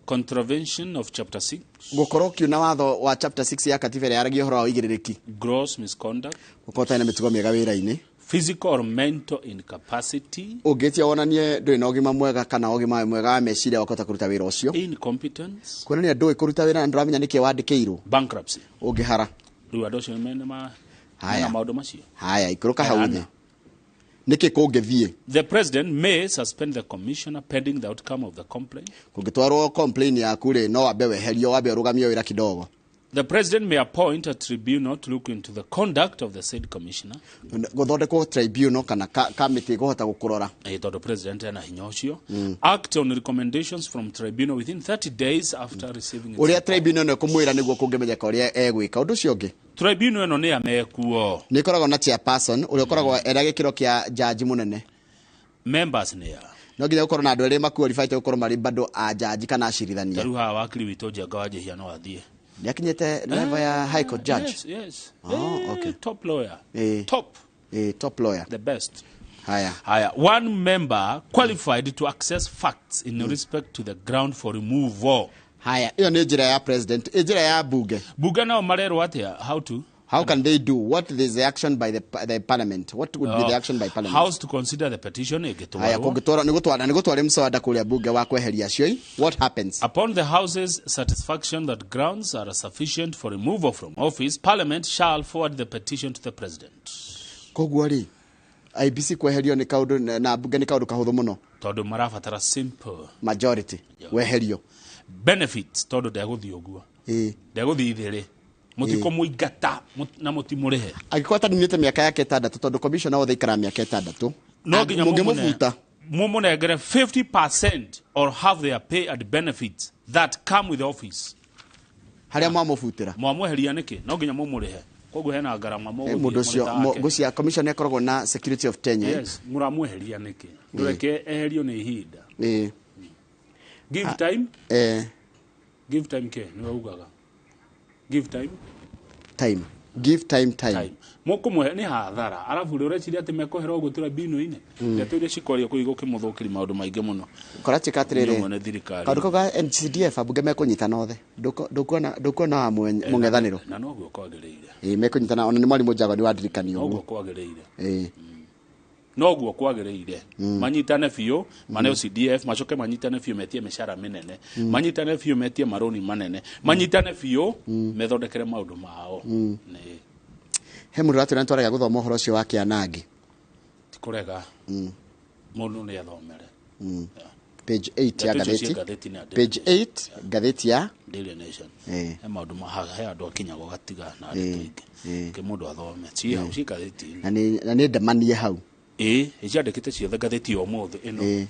Contravention of chapter 6. Gũkorwo ũkiuna watho wa chapter 6 ya katiba ĩrĩa yaragia ũhoro wa ũigĩrĩrĩki. Gross misconduct. Gũkorwo ũtarĩ na mĩtugo mĩega wĩra-inĩ. Physical or mental incapacity. Ũngĩtia wonanie ndũrĩ na ũgima mwega kana ũgima mwega wa meciria wa kũhota kũruta wĩra ũcio. Incompetence. Kuonania ndũĩ kũruta wĩra na ndũramenya nĩkĩ wandĩkĩirwo. Bankruptcy. Ũngĩhara. Rĩu andũ acio mena maũndũ macio. Haya, ikũrũka hau thĩ. Nĩkĩ kũngĩthiĩ? The president may suspend the commissioner pending the outcome of the complaint. Kũngĩtwarwo complaint yaku rĩ, no wambe weherio, wambe ũrũgamio wĩra kidogo. The president may appoint a tribunal to look into the conduct of the said commissioner. Gũthondekwo tribunal kana kamĩtĩ ĩkũhota gũkũrora. Tondũ president ena hinya ũcio. Act on recommendations from tribunal within 30 days after receiving its Ũrĩa report. tribunal ĩno ĩkũmwĩra nĩguo kũngĩmenyeka ũrĩa egwĩka. Ũndũ ũcio ũngĩ. Tribunal ĩno nĩ ya mekuo. Nĩ ĩkoragwo na chairperson ũrĩa ũkoragwo ena gĩkĩro kĩa jaji mũnene. Members nĩ ya. No nginya gũkorwo na andũ erĩ maqualified gũkorwo marĩ bado a jaji kana acirithania. Tarĩu haha wakiri witũ Njenga wa Njihia no athiĩ. Nĩakinyĩte level ya high court judge. Yes, yes. Oh, okay. Top lawyer. Top. Top lawyer. The best. Haya. Haya. One member qualified to access facts in respect to the ground for removal. Haya, iyo nĩ njĩra ya president, njĩra ya bunge. Bunge nao marerwo atĩa? How to? How can they do? What is the action by the parliament? What would be the action by parliament? House to consider the petition ĩngĩtwarwo. Haya, kũngĩtwarwo nĩ gũtwara mswada kũrĩa bunge wa kweheria acio. What happens? Upon the House's satisfaction that grounds are sufficient for removal from office, parliament shall forward the petition to the president. Koguo rĩ, IEBC kweherio nĩ kaũndũ na bunge nĩ kaũndũ kahũthũ mũno. Tondũ marabatara simple majority weherio. Benefits tondũ ndegũthiĩ ũguo. Ndegũthiĩ ithĩrĩ. Mũtikũmũingata na mũtimũrĩhe. Angĩkorwo ataninĩte mĩaka yake 6 tondũ commissioner othe ikaraga mĩaka 6. No nginya mũngĩmũbuta mũmũnengere 50% or half their pay and benefits that come with the office. Harĩa mwamũbutĩra. Mwamweheria nĩkĩ? No nginya mũmũrĩhe. Koguo hena ngarama mũgũthiĩ. Mũndũ ũcio ngũcia commissioner akoragwo na security of tenure. Yes, mũramweheria nĩkĩ? Ndũreke eherio nĩ ihinda. Give time. Give time ke nĩwe ugaga. Give time. Time. Give time, time. Mũkũmũhe nĩ hathara. Arabu rĩ ũreciria atĩ mekũhera ũguo tribunal-inĩ. Ndeto iria cikwario kũu igũkĩmũthũkĩria maũndũ maingĩ mũno. Kũratuĩka atĩrĩrĩ, Nĩ thirikari. Kaũndũ kau ga NCDF ambunge mekũnyitana othe. Ndũkuona mũng'ethanĩro. Na noguo kwagĩrĩire. Mekũnyitana ona nĩ mwarimũ Njagua nĩ wandirikania ũguo. Noguo kwagĩrĩire. Noguo kwagĩrĩire. Manyitane biũ, maneo CDF, macoke manyitane biũ metie mĩcara mĩnene, manyitane biũ metie marũni manene, manyitane biũ methondekere maũndũ mao. He mũndũ ũratwĩra nĩtwarega gũthoma ũhoro ũcio wa kĩanangi. Ti kũrega. Mũndũ nĩ athomere. Page 8 ya Ndeto icio ciĩ ngathĩti. ngathĩti-inĩ ya Daily Page 8 ngathĩti ya Daily Nation. Eh. He maũndũ he andũ akinyagwo gatiga na Eh, ndeto ingĩ. eh. Ke mũndũ athome. Ciĩ hau ciĩ ngathĩti-inĩ. Na nĩ ndemanie hau. Ĩĩ, ciandĩkĩte ciothe ngathĩti ya ũmũthĩ ĩno. Eh,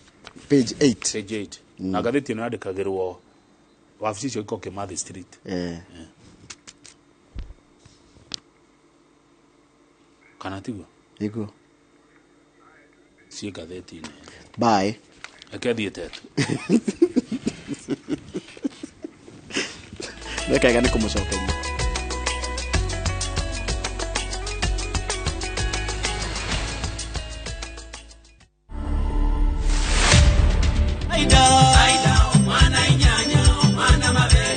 page 8. Page 8. Na ngathĩti ĩno yandĩkagĩrwo wabici icio iko Kimathi Street. Eh. Kana tiguo? Nĩguo. Ciĩ ngathĩti-inĩ. Bye. Reke thiĩ tetu. Nĩkega nĩ kũmũcokeria.